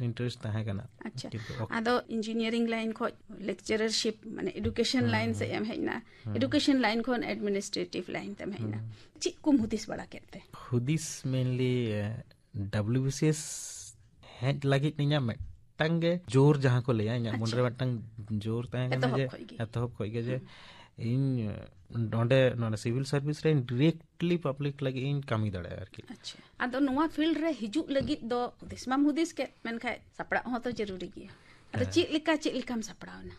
ᱤᱱᱴᱟᱨᱮᱥᱴ ᱛᱟᱦᱮᱸ ᱠᱟᱱᱟ᱾ ᱟᱪᱪᱷᱟ᱾ ᱠᱤᱱᱛᱩ ᱚᱠ- ᱟᱫᱚ ᱤᱧᱡᱤᱱᱤᱭᱟᱨᱤᱝ ᱞᱟᱭᱤᱱ ᱠᱷᱚᱱ ᱞᱮᱠᱪᱟᱨᱟᱨᱥᱤᱯ, ᱢᱟᱱᱮ, ᱮᱰᱩᱠᱮᱥᱚᱱ ᱦᱩᱸ, ᱞᱟᱭᱤᱱ ᱦᱩᱸ᱾ ᱥᱮᱫ ᱮᱢ ᱦᱮᱡ ᱮᱱᱟ᱾ ᱦᱩᱸ᱾ ᱮᱰᱩᱠᱮᱥᱚᱱ ᱞᱟᱭᱤᱱ ᱠᱷᱚᱱ ᱮᱰᱢᱤᱱᱤᱥᱴᱨᱮᱴᱤᱵᱷ ᱞᱟᱭᱤᱱ ᱛᱮᱢ ᱦᱮᱡ ᱮᱱᱟ᱾ ᱦᱩᱸ᱾ ᱪᱮᱫ ᱠᱚᱢ ᱦᱩᱫᱤᱥ ᱵᱟᱲᱟ ᱠᱮᱫ ᱛᱮ? ᱦᱩᱫᱤᱥ mainly, ᱮ, ᱰᱟᱵᱞᱤᱭᱩ ᱵᱤ ᱥᱤ ᱮᱥ ᱦᱮᱡ ᱞᱟᱹᱜᱤᱫ ᱤᱧᱟᱹᱜ ᱢᱤᱫᱴᱟᱝ ᱜᱮ ᱡᱳᱨ, ᱡᱟᱦᱟᱸ ᱠᱚ ᱞᱟᱹᱭᱟ, ᱤᱧᱟᱹᱜ ᱟᱪᱪᱷᱟ᱾ ᱢᱚᱱᱮᱨᱮ ᱢᱤᱫᱴᱟᱝ ᱡᱳᱨ ᱛᱟᱦᱮᱸ ᱠᱟᱱᱟ ᱮᱛᱚᱦᱚᱵ ᱡᱮ ᱠᱷᱚᱡ ᱜᱮ᱾ ᱮᱛᱚᱦᱚᱵ ᱠᱷᱚᱡ ᱜᱮ ᱡᱮ ᱦᱩᱸ᱾ ᱤᱧ, ᱮ, ᱱᱚᱰᱮ, ᱱᱚᱰᱮ ᱥᱤᱵᱤᱞ ᱥᱟᱨᱵᱷᱤᱥ ᱨᱮ ᱰᱤᱨᱮᱠᱴᱞᱤ ᱯᱟᱵᱽᱞᱤᱠ ᱞᱟᱹᱜᱤᱫ ᱤᱧ ᱠᱟᱹᱢᱤ ᱫᱟᱲᱮᱭᱟᱜᱼᱟ ᱟᱨᱠᱤ᱾ ᱟᱪᱪᱷᱟ᱾ ᱟᱫᱚ ᱱᱚᱣᱟ ᱯᱷᱤᱞᱰ ᱨᱮ ᱦᱤᱡᱩᱜ ᱞᱟᱹᱜᱤᱫ ᱫᱚ ᱦᱩᱫᱤᱥ ᱢᱟᱢ ᱦᱩᱫᱤᱥ ᱠᱮᱫ, ᱢᱮᱱᱠᱷᱟᱱ ᱥᱟᱯᱲᱟᱣ ᱦᱚᱸ ᱛᱚ ᱡᱟᱹᱨᱩᱨᱤ ᱜᱮᱭᱟ᱾ ᱟᱫᱚ ᱦᱮᱸ᱾ ᱪᱮᱫ ᱞᱮᱠᱟ, ᱪᱮᱫ ᱞᱮᱠᱟᱢ ᱥᱟᱯᱲᱟᱣ ᱮᱱᱟ?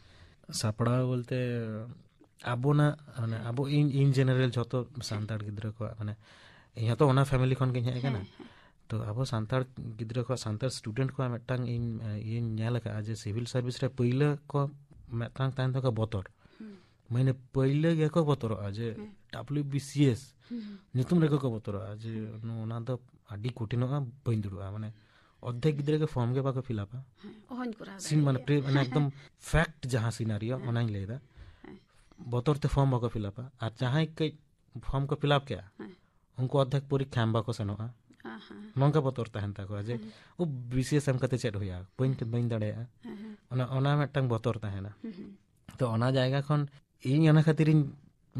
ᱥᱟᱯᱲᱟᱣ ᱵᱚᱞᱛᱮ ᱟᱵᱚᱱᱟᱜ, ᱢᱟᱱᱮ, ᱟᱵᱚ in, in general ᱡᱷᱚᱛᱚ ᱥᱟᱱᱛᱟᱲ ᱜᱤᱫᱽᱨᱟᱹ ᱠᱚᱣᱟᱜ, ᱢᱟᱱᱮ, ᱤᱧ ᱦᱚᱸᱛᱚ ᱚᱱᱟ ᱯᱷᱮᱢᱤᱞᱤ ᱠᱷᱚᱱ ᱜᱤᱧ ᱦᱮᱡ ᱟᱠᱟᱱᱟ᱾ ᱦᱮᱸ, ᱦᱮᱸ᱾ ᱛᱚ ᱟᱵᱚ ᱥᱟᱱᱛᱟᱲ ᱜᱤᱫᱽᱨᱟᱹ ᱠᱚᱣᱟᱜ, ᱥᱟᱱᱛᱟᱲ ᱥᱴᱩᱰᱮᱱᱴ ᱠᱚᱣᱟᱜ ᱢᱤᱫᱴᱟᱝ ᱤᱧ, ᱤᱭᱟᱹᱧ ᱧᱮᱞ ᱟᱠᱟᱫᱼᱟ ᱡᱮ ᱥᱤᱵᱤᱞ ᱥᱟᱨᱵᱷᱤᱥ ᱨᱮ ᱯᱟᱹᱭᱞᱟᱹ ᱠᱚ ᱢᱤᱫᱴᱟᱝ ᱛᱟᱦᱮᱱ ᱛᱟᱠᱚᱣᱟ ᱵᱚᱛᱚᱨ᱾ ᱦᱩᱸ᱾ ᱢᱟᱱᱮ ᱯᱟᱹᱭᱞᱟᱹ ᱜᱮᱠᱚ ᱵᱚᱛᱚᱨᱚᱜᱼᱟ ᱡᱮ ᱦᱩᱸ᱾ ᱰᱟᱵᱞᱤᱭᱩ ᱵᱤ ᱥᱤ ᱮᱥ ᱦᱩᱸ, ᱦᱩᱸ᱾ ᱧᱩᱛᱩᱢ ᱨᱮᱜᱮ ᱠᱚ ᱵᱚᱛᱚᱨᱚᱜᱼᱟ ᱡᱮ ᱦᱩᱸ᱾ ᱱᱚ-, ᱚᱱᱟ ᱫᱚ ᱟᱹᱰᱤ ᱠᱚᱴᱷᱤᱱᱚᱜᱼᱟ, ᱵᱟᱹᱧ ᱫᱩᱲᱩᱵᱼᱟ᱾ ᱢᱟᱱᱮ ᱚᱨᱫᱷᱮᱠ ᱜᱤᱫᱽᱨᱟᱹ ᱜᱮ ᱯᱷᱚᱨᱢ ᱜᱮ ᱵᱟᱠᱚ ᱯᱷᱤᱞᱟᱯᱟ᱾ ᱦᱮᱸ, ᱚᱦᱚᱧ ᱠᱚᱨᱟᱣ ᱥᱤᱱ ᱢᱟᱱᱮ ᱫᱟᱲᱮᱭᱟᱜᱼᱟ᱾ ᱯᱨᱮ-, ᱢᱟᱱᱮ ᱮᱠᱫᱚᱢ ᱯᱷᱮᱠᱴ ᱡᱟᱦᱟᱸ ᱥᱤᱱᱟᱨᱤᱭᱳ, ᱦᱮᱸ᱾ ᱚᱱᱟᱧ ᱞᱟᱹᱭᱫᱟ᱾ ᱦᱮᱸ᱾ ᱵᱚᱛᱚᱨ ᱛᱮ ᱯᱷᱚᱨᱢ ᱵᱟᱠᱚ ᱯᱷᱤᱞᱟᱯᱟ᱾ ᱟᱨ ᱡᱟᱦᱟᱸᱭ ᱠᱟᱹᱡ ᱯᱷᱚᱨᱢ ᱠᱚ ᱯᱷᱤᱞᱟᱯ ᱠᱮᱜᱼᱟ, ᱦᱮᱸ᱾ ᱩᱱᱠᱩ ᱚᱨᱫᱷᱮᱠ ᱯᱚᱨᱤᱠᱠᱷᱟ ᱮᱢ ᱵᱟᱠᱚ ᱥᱮᱱᱚᱜᱼᱟ᱾ ᱟᱦᱟ᱾ ᱱᱚᱝᱠᱟ ᱵᱚᱛᱚᱨ ᱛᱟᱦᱮᱱ ᱛᱟᱠᱚᱣᱟ ᱡᱮ, ᱦᱮᱸ᱾ "ᱳ, ᱵᱤ ᱥᱤ ᱮᱥ ᱮᱢ ᱠᱟᱛᱮ ᱪᱮᱫ ᱦᱩᱭᱩᱜᱼᱟ? ᱵᱟᱹᱧ, ᱦᱮᱸ᱾ ᱵᱟᱹᱧ ᱫᱟᱲᱮᱭᱟᱜᱼᱟ᱾" ᱦᱮᱸ, ᱦᱮᱸ᱾ ᱚᱱᱟ, ᱚᱱᱟ ᱢᱤᱫᱴᱟᱝ ᱵᱚᱛᱚᱨ ᱛᱟᱦᱮᱱᱟ᱾ ᱦᱩᱸ, ᱦᱩᱸ᱾ ᱛᱚ ᱚᱱᱟ ᱡᱟᱭᱜᱟ ᱠᱷᱚᱱ ᱤᱧ ᱚᱱᱟ ᱠᱷᱟᱹᱛᱤᱨ ᱤᱧ,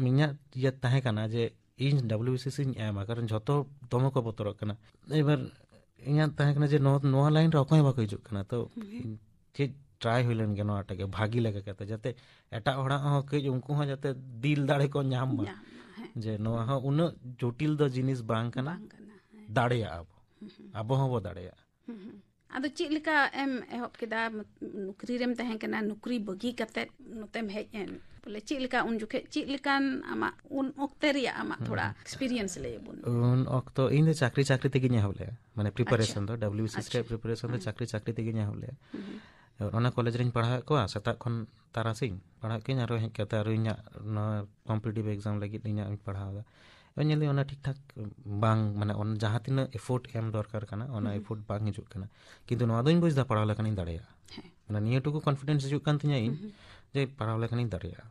ᱤᱧᱟᱹᱜ ᱤᱭᱟᱹ ᱛᱟᱦᱮᱸ ᱠᱟᱱᱟ ᱡᱮ ᱤᱧ ᱰᱟᱵᱞᱤᱭᱩ ᱵᱤ ᱥᱤ ᱮᱥ ᱤᱧ ᱮᱢᱟ, ᱠᱟᱨᱚᱱ ᱡᱷᱚᱛᱚ ᱫᱚᱢᱮ ᱠᱚ ᱵᱚᱛᱚᱨᱚᱜ ᱠᱟᱱᱟ᱾ ᱮᱵᱟᱨ ᱤᱧᱟᱹᱜ ᱛᱟᱦᱮᱸ ᱠᱟᱱᱟ ᱡᱮ ᱱᱚᱣᱟ, ᱱᱚᱣᱟ ᱞᱟᱭᱤᱱ ᱨᱮ ᱚᱠᱚᱭ ᱦᱚᱸ ᱵᱟᱠᱚ ᱦᱤᱡᱩᱜ ᱠᱟᱱᱟ, ᱛᱚ ᱦᱩᱸ᱾ ᱤᱧ ᱪᱮᱫ ᱴᱨᱟᱭ ᱦᱩᱭ ᱞᱮᱱ ᱜᱮ ᱱᱚᱣᱟᱴᱟᱜ ᱜᱮ ᱵᱷᱟᱜᱤ ᱞᱮᱠᱟ ᱠᱟᱛᱮ, ᱡᱟᱛᱮ ᱮᱴᱟᱜ ᱦᱚᱲᱟᱜ ᱦᱚᱸ ᱠᱟᱹᱡ ᱩᱱᱠᱩ ᱦᱚᱸ ᱡᱟᱛᱮ ᱫᱤᱞ ᱫᱟᱲᱮ ᱠᱚ ᱧᱟᱢ ᱢᱟ᱾ ᱧᱟᱢ ᱢᱟ, ᱦᱮᱸ᱾ ᱡᱮ ᱱᱚᱣᱟ ᱦᱚᱸ ᱩᱱᱟᱹᱜ ᱡᱚᱴᱤᱞ ᱫᱚ ᱡᱤᱱᱤᱥ ᱵᱟᱝ ᱠᱟᱱᱟ, ᱵᱟᱝ ᱠᱟᱱᱟ, ᱦᱮᱸ᱾ ᱫᱟᱲᱮᱭᱟᱜᱼᱟ ᱵᱚ᱾ ᱦᱩᱸ, ᱦᱩᱸ᱾ ᱟᱵᱚ ᱦᱚᱸᱵᱚ ᱫᱟᱲᱮᱭᱟᱜᱼᱟ᱾ ᱦᱩᱸ, ᱦᱩᱸ᱾ ᱟᱫᱚ ᱪᱮᱫ ᱞᱮᱠᱟ ᱮᱢ ᱮᱦᱚᱵ ᱠᱮᱫᱟ? ᱱᱚᱠᱨᱤ ᱨᱮᱢ ᱛᱟᱦᱮᱸ ᱠᱟᱱᱟ, ᱱᱚᱠᱨᱤ ᱵᱟᱹᱜᱤ ᱠᱟᱛᱮᱫ ᱱᱚᱛᱮᱢ ᱦᱮᱡ ᱮᱱ, ᱵᱚᱞᱮ ᱪᱮᱫ ᱞᱮᱠᱟ ᱩᱱ ᱡᱚᱠᱷᱮᱡ, ᱪᱮᱫ ᱞᱮᱠᱟᱱ ᱟᱢᱟᱜ ᱩᱱ ᱚᱠᱛᱮ ᱨᱮᱭᱟᱜ ᱟᱢᱟᱜ ᱦᱩᱸ, ᱛᱷᱚᱲᱟ ᱦᱩᱸ᱾ ᱮᱠᱥᱯᱤᱨᱤᱭᱮᱱᱥ ᱞᱟᱹᱭ ᱟᱵᱚᱱ ᱢᱮ᱾ ᱩᱱ ᱚᱠᱛᱚ ᱤᱧ ᱫᱚ ᱪᱟᱹᱠᱨᱤ, ᱪᱟᱹᱠᱨᱤ ᱛᱮᱜᱮᱧ ᱮᱦᱚᱵ ᱞᱮᱜᱼᱟ, ᱢᱟᱱᱮ ᱯᱨᱤᱯᱟᱨᱮᱥᱚᱱ ᱟᱪᱪᱷᱟ᱾ ᱫᱚ, ᱰᱟᱵᱞᱤᱭᱩ ᱵᱤ ᱥᱤ ᱮᱥ ᱟᱪᱪᱷᱟ᱾ ᱨᱮᱭᱟᱜ ᱯᱨᱤᱯᱟᱨᱮᱥᱚᱱ ᱫᱚ ᱦᱩᱸ᱾ ᱪᱟᱹᱠᱨᱤ, ᱪᱟᱹᱠᱨᱤ ᱛᱮᱜᱮᱧ ᱮᱦᱚᱵ ᱞᱮᱜᱼᱟ᱾ ᱦᱩᱸ, ᱦᱩᱸ᱾ ᱚᱱᱟ ᱠᱚᱞᱮᱡᱽ ᱨᱤᱧ ᱯᱟᱲᱦᱟᱣᱮᱫ ᱠᱚᱣᱟ, ᱥᱮᱛᱟᱜ ᱠᱷᱚᱱ ᱛᱟᱨᱟᱥᱤᱧ ᱯᱟᱲᱦᱟᱜ ᱠᱟᱹᱧ, ᱟᱨᱚ ᱦᱮᱡ ᱠᱟᱛᱮ ᱟᱨᱚ ᱤᱧᱟᱹᱜ ᱱᱚᱣᱟ ᱠᱚᱢᱯᱤᱴᱤᱴᱤᱵᱷ ᱮᱠᱡᱟᱢ ᱞᱟᱹᱜᱤᱫ ᱤᱧᱟᱹᱜ ᱤᱧ ᱯᱟᱲᱦᱟᱣ ᱮᱫᱟ᱾ ᱮᱵᱟᱨ ᱧᱮᱞ ᱫᱟᱹᱧ ᱚᱱᱟ ᱴᱷᱤᱠ ᱴᱷᱟᱠ ᱵᱟᱝ, ᱢᱟᱱᱮ ᱚᱱ-, ᱡᱟᱦᱟᱸ ᱛᱤᱱᱟᱹᱜ ᱮᱯᱷᱳᱨᱴ ᱮᱢ ᱫᱚᱨᱠᱟᱨ ᱠᱟᱱᱟ, ᱚᱱᱟ ᱦᱩᱸ᱾ ᱮᱯᱷᱳᱨᱴ ᱵᱟᱝ ᱦᱤᱡᱩᱜ ᱠᱟᱱᱟ᱾ ᱠᱤᱱᱛᱩ ᱱᱚᱣᱟ ᱫᱚᱧ ᱵᱩᱡᱽ ᱮᱫᱟ ᱯᱟᱲᱦᱟᱣ ᱞᱮᱠᱷᱟᱱᱤᱧ ᱫᱟᱲᱮᱭᱟᱜᱼᱟ᱾ ᱦᱮᱸ᱾ ᱢᱟᱱᱮ ᱱᱤᱭᱟᱹ ᱴᱩᱠᱩ ᱠᱚᱱᱯᱷᱤᱰᱮᱱᱥ ᱦᱤᱡᱩᱜ ᱠᱟᱱ ᱛᱤᱧᱟᱹ ᱤᱧ, ᱦᱩᱸ, ᱦᱩᱸ᱾ ᱡᱮ ᱯᱟᱲᱦᱟᱣ ᱞᱮᱠᱷᱟᱱᱤᱧ ᱫᱟᱲᱮᱭᱟᱜᱼᱟ᱾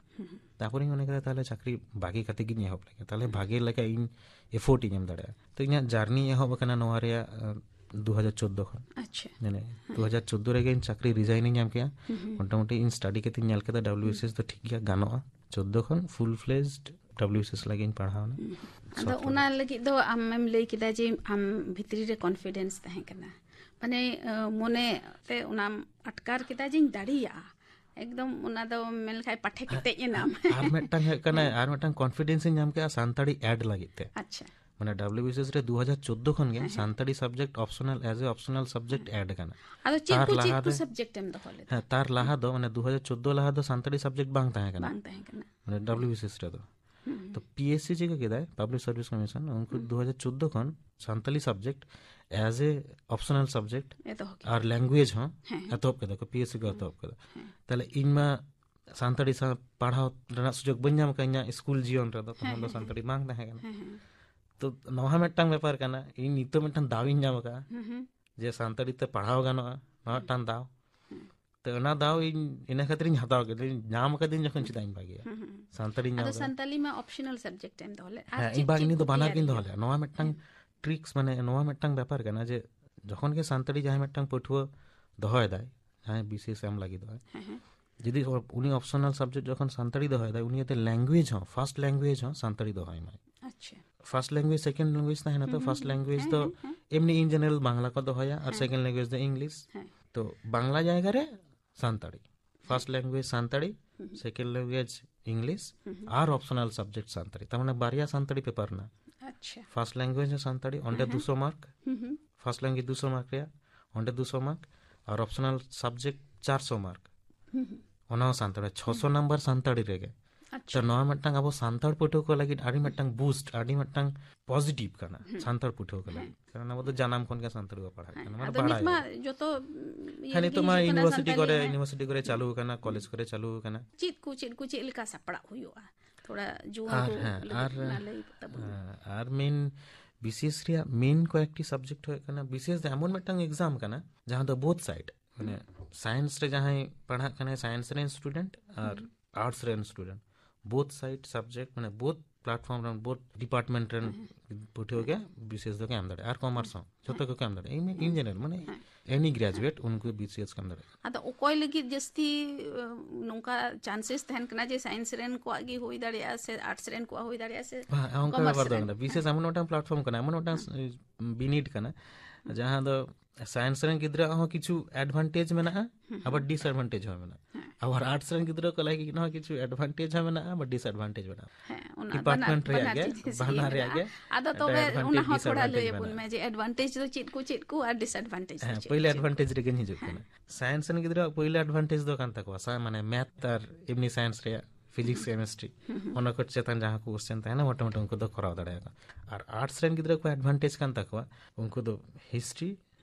ᱛᱟᱨᱯᱚᱨᱮᱧ ᱢᱚᱱᱮ ᱠᱮᱫᱟ, ᱛᱟᱦᱚᱞᱮ ᱪᱟᱹᱠᱨᱤ ᱵᱟᱹᱜᱤ ᱠᱟᱛᱮ ᱜᱤᱧ ᱮᱦᱚᱵ ᱞᱮᱜᱮ, ᱛᱟᱦᱚᱞᱮ ᱵᱷᱟᱜᱮ ᱞᱮᱠᱟ ᱤᱧ ᱮᱯᱷᱳᱨᱴ ᱤᱧ ᱮᱢ ᱫᱟᱲᱮᱭᱟᱜᱼᱟ᱾ ᱛᱚ ᱤᱧᱟᱹᱜ ᱡᱟᱨᱱᱤ ᱮᱦᱚᱵ ᱟᱠᱟᱱᱟ ᱱᱚᱣᱟ ᱨᱮᱭᱟᱜ ᱫᱩ ᱦᱟᱡᱟᱨ ᱪᱳᱫᱽᱫᱳ ᱠᱷᱚᱱ᱾ ᱟᱪᱪᱷᱟ᱾ ᱢᱟᱱᱮ ᱫᱩ ᱦᱟᱡᱟᱨ ᱪᱳᱫᱽᱫᱳ ᱨᱮᱜᱮ ᱤᱧ ᱪᱟᱹᱠᱨᱤ ᱨᱤᱡᱟᱭᱤᱱ ᱤᱧ ᱧᱟᱢ ᱠᱮᱜᱼᱟ᱾ ᱢᱚᱴᱟᱢᱩᱴᱤ ᱤᱧ ᱥᱴᱟᱰᱤ ᱠᱟᱛᱮᱧ ᱧᱮᱞ ᱠᱮᱫᱟ ᱰᱟᱵᱞᱤᱭᱩ ᱵᱤ ᱥᱤ ᱮᱥ ᱫᱚ ᱴᱷᱤᱠ ᱜᱮᱭᱟ, ᱜᱟᱱᱚᱜᱼᱟ᱾ ᱪᱳᱫᱽᱫᱳ ᱠᱷᱚᱱ ᱯᱷᱩᱞ ᱯᱷᱞᱮᱡᱽᱰ ᱰᱟᱵᱞᱤᱭᱩ ᱵᱤ ᱥᱤ ᱮᱥ ᱞᱟᱹᱜᱤᱫ ᱤᱧ ᱯᱟᱲᱦᱟᱣᱱᱟ᱾ ᱟᱫᱚ ᱚᱱᱟ ᱞᱟᱹᱜᱤᱫ ᱫᱚ ᱟᱢᱮᱢ ᱞᱟᱹᱭ ᱠᱮᱫᱟ ᱡᱮ ᱟᱢ ᱵᱷᱤᱛᱨᱤ ᱨᱮ ᱠᱚᱱᱯᱷᱤᱰᱮᱱᱥ ᱛᱟᱦᱮᱸ ᱠᱟᱱᱟ, ᱢᱟᱱᱮ ᱢᱚᱱᱮ ᱛᱮ ᱚᱱᱟᱢ ᱟᱴᱠᱟᱨ ᱠᱮᱫᱟ ᱡᱮᱧ ᱫᱟᱲᱮᱭᱟᱜᱼᱟ᱾ ᱮᱠᱫᱚᱢ ᱚᱱᱟ ᱫᱚ ᱢᱮᱱ ᱞᱮᱠᱷᱟᱡ ᱯᱟᱴᱷᱮ ᱠᱮᱴᱮᱡ ᱮᱱᱟᱢ᱾ ᱟᱨ ᱢᱤᱫᱴᱟᱝ ᱦᱩᱭᱩᱜ ᱠᱟᱱᱟ, ᱟᱨ ᱢᱤᱫᱴᱟᱝ ᱠᱚᱱᱯᱷᱤᱰᱮᱱᱥ ᱤᱧ ᱧᱟᱢ ᱠᱮᱫᱟ ᱥᱟᱱᱛᱟᱲᱤ ᱮᱰ ᱞᱟᱹᱜᱤᱫ ᱛᱮ᱾ ᱟᱪᱪᱷᱟ᱾ ᱢᱟᱱᱮ ᱰᱟᱵᱞᱤᱭᱩ ᱵᱤ ᱥᱤ ᱮᱥ ᱨᱮ ᱫᱩ ᱦᱟᱡᱟᱨ ᱪᱳᱫᱽᱫᱳ ᱠᱷᱚᱱ ᱜᱮ ᱥᱟᱱᱛᱟᱲᱤ ᱥᱟᱵᱡᱮᱠᱴ ᱚᱯᱥᱚᱱᱟᱞ, ᱮᱡ ᱮ ᱚᱯᱥᱚᱱᱟᱞ ᱥᱟᱵᱡᱮᱠᱴ ᱮᱰ ᱠᱟᱱᱟ᱾ ᱟᱫᱚ ᱪᱮᱫ ᱛᱟᱨ ᱠᱚ ᱞᱟᱦᱟ ᱪᱮᱫ ᱠᱚ ᱨᱮ- ᱥᱟᱵᱡᱮᱠᱴ ᱮᱢ ᱫᱚᱦᱚ ᱞᱮᱫᱟ? ᱦᱮᱸ, ᱛᱟᱨ ᱞᱟᱦᱟ ᱫᱚ ᱢᱟᱱᱮ ᱫᱩ ᱦᱟᱡᱟᱨ ᱪᱳᱫᱽᱫᱳ ᱞᱟᱦᱟ ᱫᱚ ᱥᱟᱱᱛᱟᱲᱤ ᱥᱟᱵᱡᱮᱠᱴ ᱵᱟᱝ ᱛᱟᱦᱮᱸ ᱠᱟᱱᱟ᱾ ᱵᱟᱝ ᱛᱟᱦᱮᱸ ᱠᱟᱱᱟ᱾ ᱢᱟᱱᱮ ᱰᱟᱵᱞᱤᱭᱩ ᱵᱤ ᱥᱤ ᱮᱥ ᱨᱮᱫᱚ᱾ ᱛᱚ ᱯᱤ ᱮᱥ ᱥᱤ ᱪᱤᱠᱟᱹ ᱠᱮᱫᱟᱭ, ᱯᱟᱵᱽᱞᱤᱠ ᱥᱟᱨᱵᱷᱤᱥ ᱠᱚᱢᱤᱥᱚᱱ, ᱩᱱᱠᱩ ᱫᱩ ᱦᱟᱡᱟᱨ ᱪᱳᱫᱽᱫᱳ ᱠᱷᱚᱱ ᱥᱟᱱᱛᱟᱲᱤ ᱥᱟᱵᱡᱮᱠᱴ ᱮᱡ ᱮ ᱚᱯᱥᱚᱱᱟᱞ ᱥᱟᱵᱡᱮᱠᱴ ᱮᱛᱚᱦᱚᱵ ᱠᱮᱫᱟ᱾ ᱟᱨ ᱞᱮᱝᱜᱩᱭᱮᱡᱽ ᱦᱚᱸ ᱦᱮᱸ, ᱦᱮᱸ᱾ ᱮᱛᱚᱦᱚᱵ ᱠᱮᱫᱟ ᱠᱚ, ᱯᱤ ᱮᱥ ᱥᱤ ᱠᱚ ᱮᱛᱚᱦᱚᱵ ᱠᱮᱫᱟ᱾ ᱛᱟᱦᱞᱮ ᱤᱧ ᱢᱟ ᱥᱟᱱᱛᱟᱲᱤ ᱥᱟᱶ ᱯᱟᱲᱦᱟᱣ ᱨᱮᱱᱟᱜ ᱥᱩᱡᱳᱜᱽ ᱵᱟᱹᱧ ᱧᱟᱢ ᱠᱟᱫᱟ ᱤᱧᱟᱹᱜ ᱥᱠᱩᱞ ᱡᱤᱭᱚᱱ ᱨᱮᱫᱚ, ᱛᱚᱠᱷᱚᱱ ᱫᱚ ᱥᱟᱱᱛᱟᱲᱤ ᱵᱟᱝ ᱛᱟᱦᱮᱸ ᱠᱟᱱᱟ᱾ ᱦᱮᱸ, ᱦᱮᱸ᱾ ᱛᱚ ᱱᱚᱣᱟ ᱦᱚᱸ ᱢᱤᱫᱴᱟᱝ ᱵᱮᱯᱟᱨ ᱠᱟᱱᱟ, ᱤᱧ ᱱᱤᱛᱚᱜ ᱢᱤᱫᱴᱟᱝ ᱫᱟᱣ ᱤᱧ ᱧᱟᱢ ᱟᱠᱟᱫᱟ ᱦᱩᱸ, ᱦᱩᱸ᱾ ᱡᱮ ᱥᱟᱱᱛᱟᱲᱤ ᱛᱮ ᱯᱟᱲᱦᱟᱣ ᱜᱟᱱᱚᱜᱼᱟ, ᱱᱚᱣᱟ ᱢᱤᱫᱴᱟᱝ ᱫᱟᱣ᱾ ᱛᱚ ᱚᱱᱟ ᱫᱟᱣ ᱤᱧ ᱤᱱᱟᱹ ᱠᱷᱟᱹᱛᱤᱨ ᱤᱧ ᱦᱟᱛᱟᱣ ᱠᱮᱫᱟ, ᱧᱟᱢ ᱟᱠᱟᱫᱟᱹᱧ ᱡᱚᱠᱷᱚᱱ ᱪᱮᱫᱟᱜ ᱤᱧ ᱵᱟᱹᱜᱤᱭᱟ? ᱦᱩᱸ, ᱦᱩᱸ᱾ ᱥᱟᱱᱛᱟᱲᱤᱧ ᱧᱟᱢ ᱟᱫᱚ ᱟᱠᱟᱫᱟ᱾ ᱥᱟᱱᱛᱟᱞᱤ ᱢᱟ ᱚᱯᱥᱚᱱᱟᱞ ᱥᱟᱵᱡᱮᱠᱴ ᱮᱢ ᱫᱚᱦᱚ ᱞᱮᱫ, ᱟᱨ ᱦᱮᱸ, ᱪᱮᱫ ᱤᱧ ᱵᱟᱝ, ᱠᱚ ᱤᱧ ᱫᱚ ᱛᱮᱭᱟᱨ ᱵᱟᱱᱟᱨ ᱜᱤᱧ ᱫᱚᱦᱚ ᱦᱩᱭᱩᱜᱼᱟ? ᱞᱮᱫᱟ᱾ ᱱᱚᱣᱟ ᱢᱤᱫᱴᱟᱝ ᱴᱨᱤᱠᱥ, ᱢᱟᱱᱮ ᱱᱚᱣᱟ ᱢᱤᱫᱴᱟᱝ ᱵᱮᱯᱟᱨ ᱠᱟᱱᱟ ᱡᱮ ᱡᱚᱠᱷᱚᱱ ᱜᱮ ᱥᱟᱱᱛᱟᱲᱤ ᱡᱟᱦᱟᱸᱭ ᱢᱤᱫᱴᱟᱝ ᱯᱟᱹᱴᱷᱩᱣᱟᱹ ᱫᱚᱦᱚᱭᱮᱫᱟᱭ, ᱡᱟᱦᱟᱸᱭ ᱵᱤ ᱥᱤ ᱮᱥ ᱮᱢ ᱞᱟᱹᱜᱤᱫᱚᱜᱼᱟᱭ, ᱦᱮᱸ, ᱦᱮᱸ᱾ ᱡᱩᱫᱤ ᱩᱱᱤ ᱚᱯᱥᱚᱱᱟᱞ ᱥᱟᱵᱡᱮᱠᱴ ᱡᱚᱠᱷᱚᱱ ᱥᱟᱱᱛᱟᱲᱤ ᱫᱚᱦᱚᱭᱮᱫᱟᱭ, ᱩᱱᱤ ᱡᱟᱛᱮ ᱞᱮᱝᱜᱩᱭᱮᱡᱽ ᱦᱚᱸ, ᱯᱷᱟᱨᱥᱴ ᱞᱮᱝᱜᱩᱭᱮᱡᱽ ᱦᱚᱸ ᱥᱟᱱᱛᱟᱲᱤ ᱫᱚᱦᱚᱭ ᱢᱟᱭ᱾ ᱟᱪᱪᱷᱟ᱾ ᱯᱷᱟᱨᱥᱴ ᱞᱮᱝᱜᱩᱭᱮᱡᱽ, ᱥᱮᱠᱮᱱᱰ ᱞᱮᱝᱜᱩᱭᱮᱡᱽ ᱛᱟᱦᱮᱱᱟ ᱛᱚ, ᱦᱩᱸ, ᱯᱷᱟᱨᱥᱴ ᱦᱩᱸ, ᱞᱮᱝᱜᱩᱭᱮᱡᱽ ᱦᱮᱸ, ᱫᱚ ᱦᱮᱸ, ᱦᱮᱸ᱾ ᱮᱢᱱᱤ ᱤᱱ ᱡᱮᱱᱟᱨᱮᱞ ᱵᱟᱝᱞᱟ ᱠᱚ ᱫᱚᱦᱚᱭᱟ, ᱟᱨ ᱦᱮᱸ᱾ ᱥᱮᱠᱮᱱᱰ ᱞᱮᱝᱜᱩᱭᱮᱡᱽ ᱫᱚ ᱤᱝᱞᱤᱥ᱾ ᱦᱮᱸ᱾ ᱛᱚ ᱵᱟᱝᱞᱟ ᱡᱟᱭᱜᱟ ᱨᱮ ᱥᱟᱱᱛᱟᱲᱤ, ᱯᱷᱟᱨᱥᱴ ᱞᱮᱝᱜᱩᱭᱮᱡᱽ ᱥᱟᱱᱛᱟᱲᱤ, ᱦᱩᱸ, ᱦᱩᱸ᱾ ᱥᱮᱠᱮᱱᱰ ᱞᱮᱝᱜᱩᱭᱮᱡᱽ ᱤᱝᱞᱤᱥ, ᱦᱩᱸ, ᱦᱩᱸ᱾ ᱟᱨ ᱚᱯᱥᱚᱱᱟᱞ ᱥᱟᱵᱡᱮᱠᱴ ᱥᱟᱱᱛᱟᱲᱤ, ᱛᱟᱨ ᱢᱟᱱᱮ ᱵᱟᱨᱭᱟ ᱥᱟᱱᱛᱟᱲᱤ ᱯᱮᱯᱟᱨ ᱨᱮᱱᱟᱜ᱾ ᱟᱪᱪᱷᱟ᱾ ᱯᱷᱟᱨᱥᱴ ᱞᱮᱝᱜᱩᱭᱮᱡᱽ ᱦᱚᱸ ᱥᱟᱱᱛᱟᱲᱤ, ᱚᱸᱰᱮ ᱦᱮᱸ, ᱦᱮᱸ᱾ ᱫᱩᱥᱚ ᱢᱟᱨᱠ, ᱦᱩᱸ, ᱦᱩᱸ᱾ ᱯᱷᱟᱨᱥᱴ ᱞᱮᱝᱜᱩᱭᱮᱡᱽ ᱫᱩᱥᱚ ᱢᱟᱨᱠ ᱨᱮᱭᱟᱜ, ᱚᱸᱰᱮ ᱫᱩᱥᱚ ᱢᱟᱨᱠ, ᱟᱨ ᱚᱯᱥᱚᱱᱟᱞ ᱥᱟᱵᱡᱮᱠᱴ ᱪᱟᱨᱥᱚ ᱢᱟᱨᱠ᱾ ᱦᱩᱸ, ᱦᱩᱸ᱾ ᱚᱱᱟ ᱦᱚᱸ ᱥᱟᱱᱛᱟᱲᱤ, ᱪᱷᱚᱥᱚ ᱱᱟᱢᱵᱟᱨ ᱥᱟᱱᱛᱟᱲᱤ ᱨᱮᱜᱮ᱾ ᱛᱚ ᱟᱪᱪᱷᱟ᱾ ᱱᱚᱣᱟ ᱢᱤᱫᱴᱟᱝ ᱟᱵᱚ ᱥᱟᱱᱛᱟᱲ ᱯᱟᱹᱴᱷᱩᱣᱟᱹ ᱠᱚ ᱞᱟᱹᱜᱤᱫ ᱟᱹᱰᱤ ᱢᱤᱫᱴᱟᱝ ᱵᱩᱥᱴ, ᱟᱹᱰᱤ ᱢᱤᱫᱴᱟᱝ ᱯᱚᱡᱤᱴᱤᱵᱷ ᱠᱟᱱᱟ ᱦᱩᱸ᱾ ᱥᱟᱱᱛᱟᱲ ᱯᱟᱹᱴᱷᱩᱣᱟᱹ ᱠᱚ ᱞᱟᱹᱜᱤᱫ, ᱠᱟᱨᱚᱱ ᱟᱵᱚ ᱫᱚ ᱡᱟᱱᱟᱢ ᱠᱷᱚᱱ ᱜᱮ ᱥᱟᱱᱛᱟᱲᱤ ᱵᱚ ᱯᱟᱲᱦᱟᱜ ᱦᱮᱸ, ᱠᱟᱱᱟ, ᱢᱟᱱᱮ ᱟᱫᱚ ᱵᱟᱲᱟᱭ ᱱᱤᱛ ᱢᱟ ᱟᱵᱚ᱾ ᱡᱚᱛᱚ, ᱤᱭᱟᱹ ᱦᱮᱸ, ᱱᱤᱛᱚᱜ ᱨᱮᱜᱮ ᱢᱟ ᱦᱤᱡᱩᱜ ᱠᱟᱱᱟ ᱤᱭᱩᱱᱤᱵᱷᱟᱨᱥᱤᱴᱤ ᱥᱟᱱᱛᱟᱞᱤ, ᱠᱚᱨᱮ, ᱦᱮᱸ᱾ ᱤᱭᱩᱱᱤᱵᱷᱟᱨᱥᱤᱴᱤ ᱠᱚᱨᱮ ᱪᱟᱹᱞᱩ ᱟᱠᱟᱱᱟ, ᱠᱚᱞᱮᱡᱽ ᱠᱚᱨᱮ ᱪᱟᱹᱞᱩ ᱟᱠᱟᱱᱟ᱾ ᱪᱮᱫ ᱠᱚ, ᱪᱮᱫ ᱠᱚ, ᱪᱮᱫ ᱞᱮᱠᱟ ᱥᱟᱯᱲᱟᱜ ᱦᱩᱭᱩᱜᱼᱟ? ᱛᱷᱚᱲᱟ ᱡᱩᱣᱟᱹᱱ ᱟᱨ ᱠᱚ ᱦᱮᱸ, ᱞᱟᱹᱜᱤᱫ ᱟᱨ, ᱚᱱᱟ ᱞᱟᱹᱭ ᱛᱟᱵᱚᱱ ᱢᱮ᱾ ᱦᱮᱸ, ᱟᱨ ᱢᱮᱱ ᱵᱤ ᱥᱤ ᱮᱥ ᱨᱮᱭᱟᱜ ᱢᱮᱱ ᱠᱚᱭᱮᱠᱴᱤ ᱥᱟᱵᱡᱮᱠᱴ ᱦᱩᱭᱩᱜ ᱠᱟᱱᱟ, ᱵᱤ ᱥᱤ ᱮᱥ ᱫᱚ ᱮᱢᱚᱱ ᱢᱤᱫᱴᱟᱝ ᱮᱠᱡᱟᱢ ᱠᱟᱱᱟ ᱡᱟᱦᱟᱸ ᱫᱚ ᱵᱳᱛᱷ ᱥᱟᱭᱤᱰ, ᱢᱟᱱᱮ ᱥᱟᱭᱮᱱᱥ ᱨᱮ ᱡᱟᱦᱟᱸᱭ ᱯᱟᱲᱦᱟᱜ ᱠᱟᱱᱟᱭ, ᱥᱟᱭᱮᱱᱥ ᱨᱮᱱ ᱥᱴᱩᱰᱮᱱᱴ ᱟᱨ ᱟᱨᱴᱥ ᱨᱮᱱ ᱥᱴᱩᱰᱮᱱᱴ, ᱵᱳᱛᱷ ᱥᱟᱭᱤᱰ ᱥᱟᱵᱡᱮᱠᱴ, ᱢᱟᱱᱮ ᱵᱳᱛᱷ ᱯᱞᱟᱴᱯᱷᱚᱨᱢ ᱨᱮᱱ, ᱵᱳᱛᱷ ᱰᱤᱯᱟᱨᱴᱢᱮᱱᱴ ᱨᱮᱱ ᱯᱟᱹᱴᱷᱩᱣᱟᱹ ᱜᱮ ᱵᱤᱥᱤ ᱮᱥ ᱫᱚᱠᱚ ᱮᱢ ᱫᱟᱲᱮᱭᱟᱜᱼᱟ, ᱟᱨ ᱠᱚᱢᱟᱨᱥ ᱦᱚᱸ, ᱡᱷᱚᱛᱚ ᱜᱮᱠᱚ ᱮᱢ ᱫᱟᱲᱮᱭᱟᱜᱼᱟ᱾ ᱤᱧ ᱡᱮᱱᱟᱨᱮᱞ, ᱢᱟᱱᱮ ᱮᱱᱤ ᱜᱨᱮᱡᱩᱭᱮᱴ, ᱩᱱᱠᱩ ᱵᱤᱥᱤ ᱮᱥ ᱠᱚ ᱮᱢ ᱫᱟᱲᱮᱭᱟᱜᱼᱟ᱾ ᱟᱫᱚ ᱚᱠᱚᱭ ᱞᱟᱹᱜᱤᱫ ᱡᱟᱹᱥᱛᱤ ᱱᱚᱝᱠᱟ ᱪᱟᱱᱥᱮᱥ ᱛᱟᱦᱮᱱ ᱠᱟᱱᱟ ᱡᱮ ᱥᱟᱭᱮᱱᱥ ᱨᱮᱱ ᱠᱚᱣᱟᱜ ᱜᱮ ᱦᱩᱭ ᱫᱟᱲᱮᱭᱟᱜᱼᱟ ᱥᱮ ᱟᱨᱴᱥ ᱨᱮᱱ ᱠᱚᱣᱟᱜ ᱦᱩᱭ ᱫᱟᱲᱮᱭᱟᱜᱼᱟ ᱥᱮ ᱵᱤᱥᱤ ᱮᱥ ᱮᱢᱚᱱ ᱢᱤᱫᱴᱟᱝ ᱯᱞᱟᱴᱯᱷᱚᱨᱢ ᱠᱟᱱᱟ, ᱮᱢᱚᱱ ᱢᱤᱫᱴᱟᱝ ᱵᱤᱱᱤᱰ ᱠᱟᱱᱟ, ᱡᱟᱦᱟᱸ ᱫᱚ ᱥᱟᱭᱮᱱᱥ ᱨᱮᱱ ᱜᱤᱫᱽᱨᱟᱹᱣᱟᱜ ᱦᱚᱸ ᱠᱤᱪᱷᱩ ᱮᱰᱵᱷᱟᱱᱴᱮᱡᱽ ᱢᱮᱱᱟᱜᱼᱟ, ᱟᱵᱟᱨ ᱰᱤᱥᱮᱰᱵᱷᱟᱱᱴᱮᱡᱽ ᱦᱚᱸ ᱢᱮᱱᱟᱜᱼᱟ᱾ ᱟᱵᱟᱨ ᱟᱨᱴᱥ ᱨᱮᱱ ᱜᱤᱫᱽᱨᱟᱹ ᱠᱚ ᱞᱟᱹᱜᱤᱫ ᱦᱚᱸ ᱠᱤᱪᱷᱩ ᱮᱰᱵᱷᱟᱱᱴᱮᱡᱽ ᱦᱚᱸ ᱢᱮᱱᱟᱜᱼᱟ, ᱟᱵᱟᱨ ᱰᱤᱥᱮᱰᱵᱷᱟᱱᱴᱮᱡᱽ ᱢᱮᱱᱟᱜᱼᱟ᱾ ᱦᱮᱸ, ᱚᱱᱟ ᱰᱤᱯᱟᱨᱴᱢᱮᱱᱴ ᱵᱟᱱᱟᱨ, ᱨᱮᱭᱟᱜ ᱵᱟᱱᱟᱨ ᱜᱮ, ᱪᱤᱡᱽ ᱥᱮ ᱵᱟᱱᱟᱨ ᱢᱮᱱᱟᱜᱼᱟ᱾ ᱨᱮᱭᱟᱜ ᱜᱮ ᱟᱫᱚ ᱛᱚᱵᱮ advantage, ᱚᱱᱟ ᱦᱚᱸ ᱛᱷᱚᱲᱟ disadvantage ᱞᱟᱹᱭ ᱟᱵᱚᱱ ᱢᱮᱱᱟᱜᱼᱟ᱾ ᱢᱮ ᱡᱮ ᱮᱰᱵᱷᱟᱱᱴᱮᱡᱽ ᱫᱚ ᱪᱮᱫ ᱠᱚ, ᱪᱮᱫ ᱠᱚ, ᱟᱨ ᱰᱤᱥᱮᱰᱵᱷᱟᱱᱴᱮᱡᱽ ᱫᱚ ᱦᱮᱸ, ᱪᱮᱫ ᱯᱳᱭᱞᱳ ᱠᱚ, ᱪᱮᱫ ᱠᱚ? ᱮᱰᱵᱷᱟᱱᱴᱮᱡᱽ ᱨᱮᱜᱮᱧ ᱦᱤᱡᱩᱜ ᱠᱟᱱᱟ᱾ ᱥᱟᱭᱮᱱᱥ ᱨᱮᱱ ᱜᱤᱫᱽᱨᱟᱹᱣᱟᱜ ᱯᱳᱭᱞᱳ ᱮᱰᱵᱷᱟᱱᱴᱮᱡᱽ ᱫᱚ ᱠᱟᱱ ᱛᱟᱠᱚᱣᱟ ᱥᱟ-, ᱢᱟᱱᱮ ᱢᱮᱛᱷ ᱟᱨ ᱮᱢᱱᱤ ᱥᱟᱭᱮᱱᱥ ᱨᱮᱭᱟᱜ, ᱯᱷᱤᱡᱤᱠᱥ, ᱠᱮᱢᱤᱥᱴᱨᱤ, ᱚᱱᱟ ᱠᱚ ᱪᱮᱛᱟᱱ ᱡᱟᱦᱟᱸ ᱠᱚ ᱠᱚᱥᱪᱮᱱ ᱛᱟᱦᱮᱱᱟ, ᱢᱚᱴᱟᱢᱩᱴᱤ ᱩᱱᱠᱩ ᱫᱚ ᱠᱚᱨᱟᱣ ᱫᱟᱲᱮᱭᱟᱜᱼᱟ᱾ ᱟᱨ ᱟᱨᱴᱥ ᱨᱮᱱ ᱜᱤᱫᱽᱨᱟᱹ ᱠᱚ ᱮᱰᱵᱷᱟᱱᱴᱮᱡᱽ ᱠᱟᱱ ᱛᱟᱠᱚᱣᱟ, ᱩᱱᱠᱩ ᱫᱚ ᱦᱤᱥᱴᱨᱤ,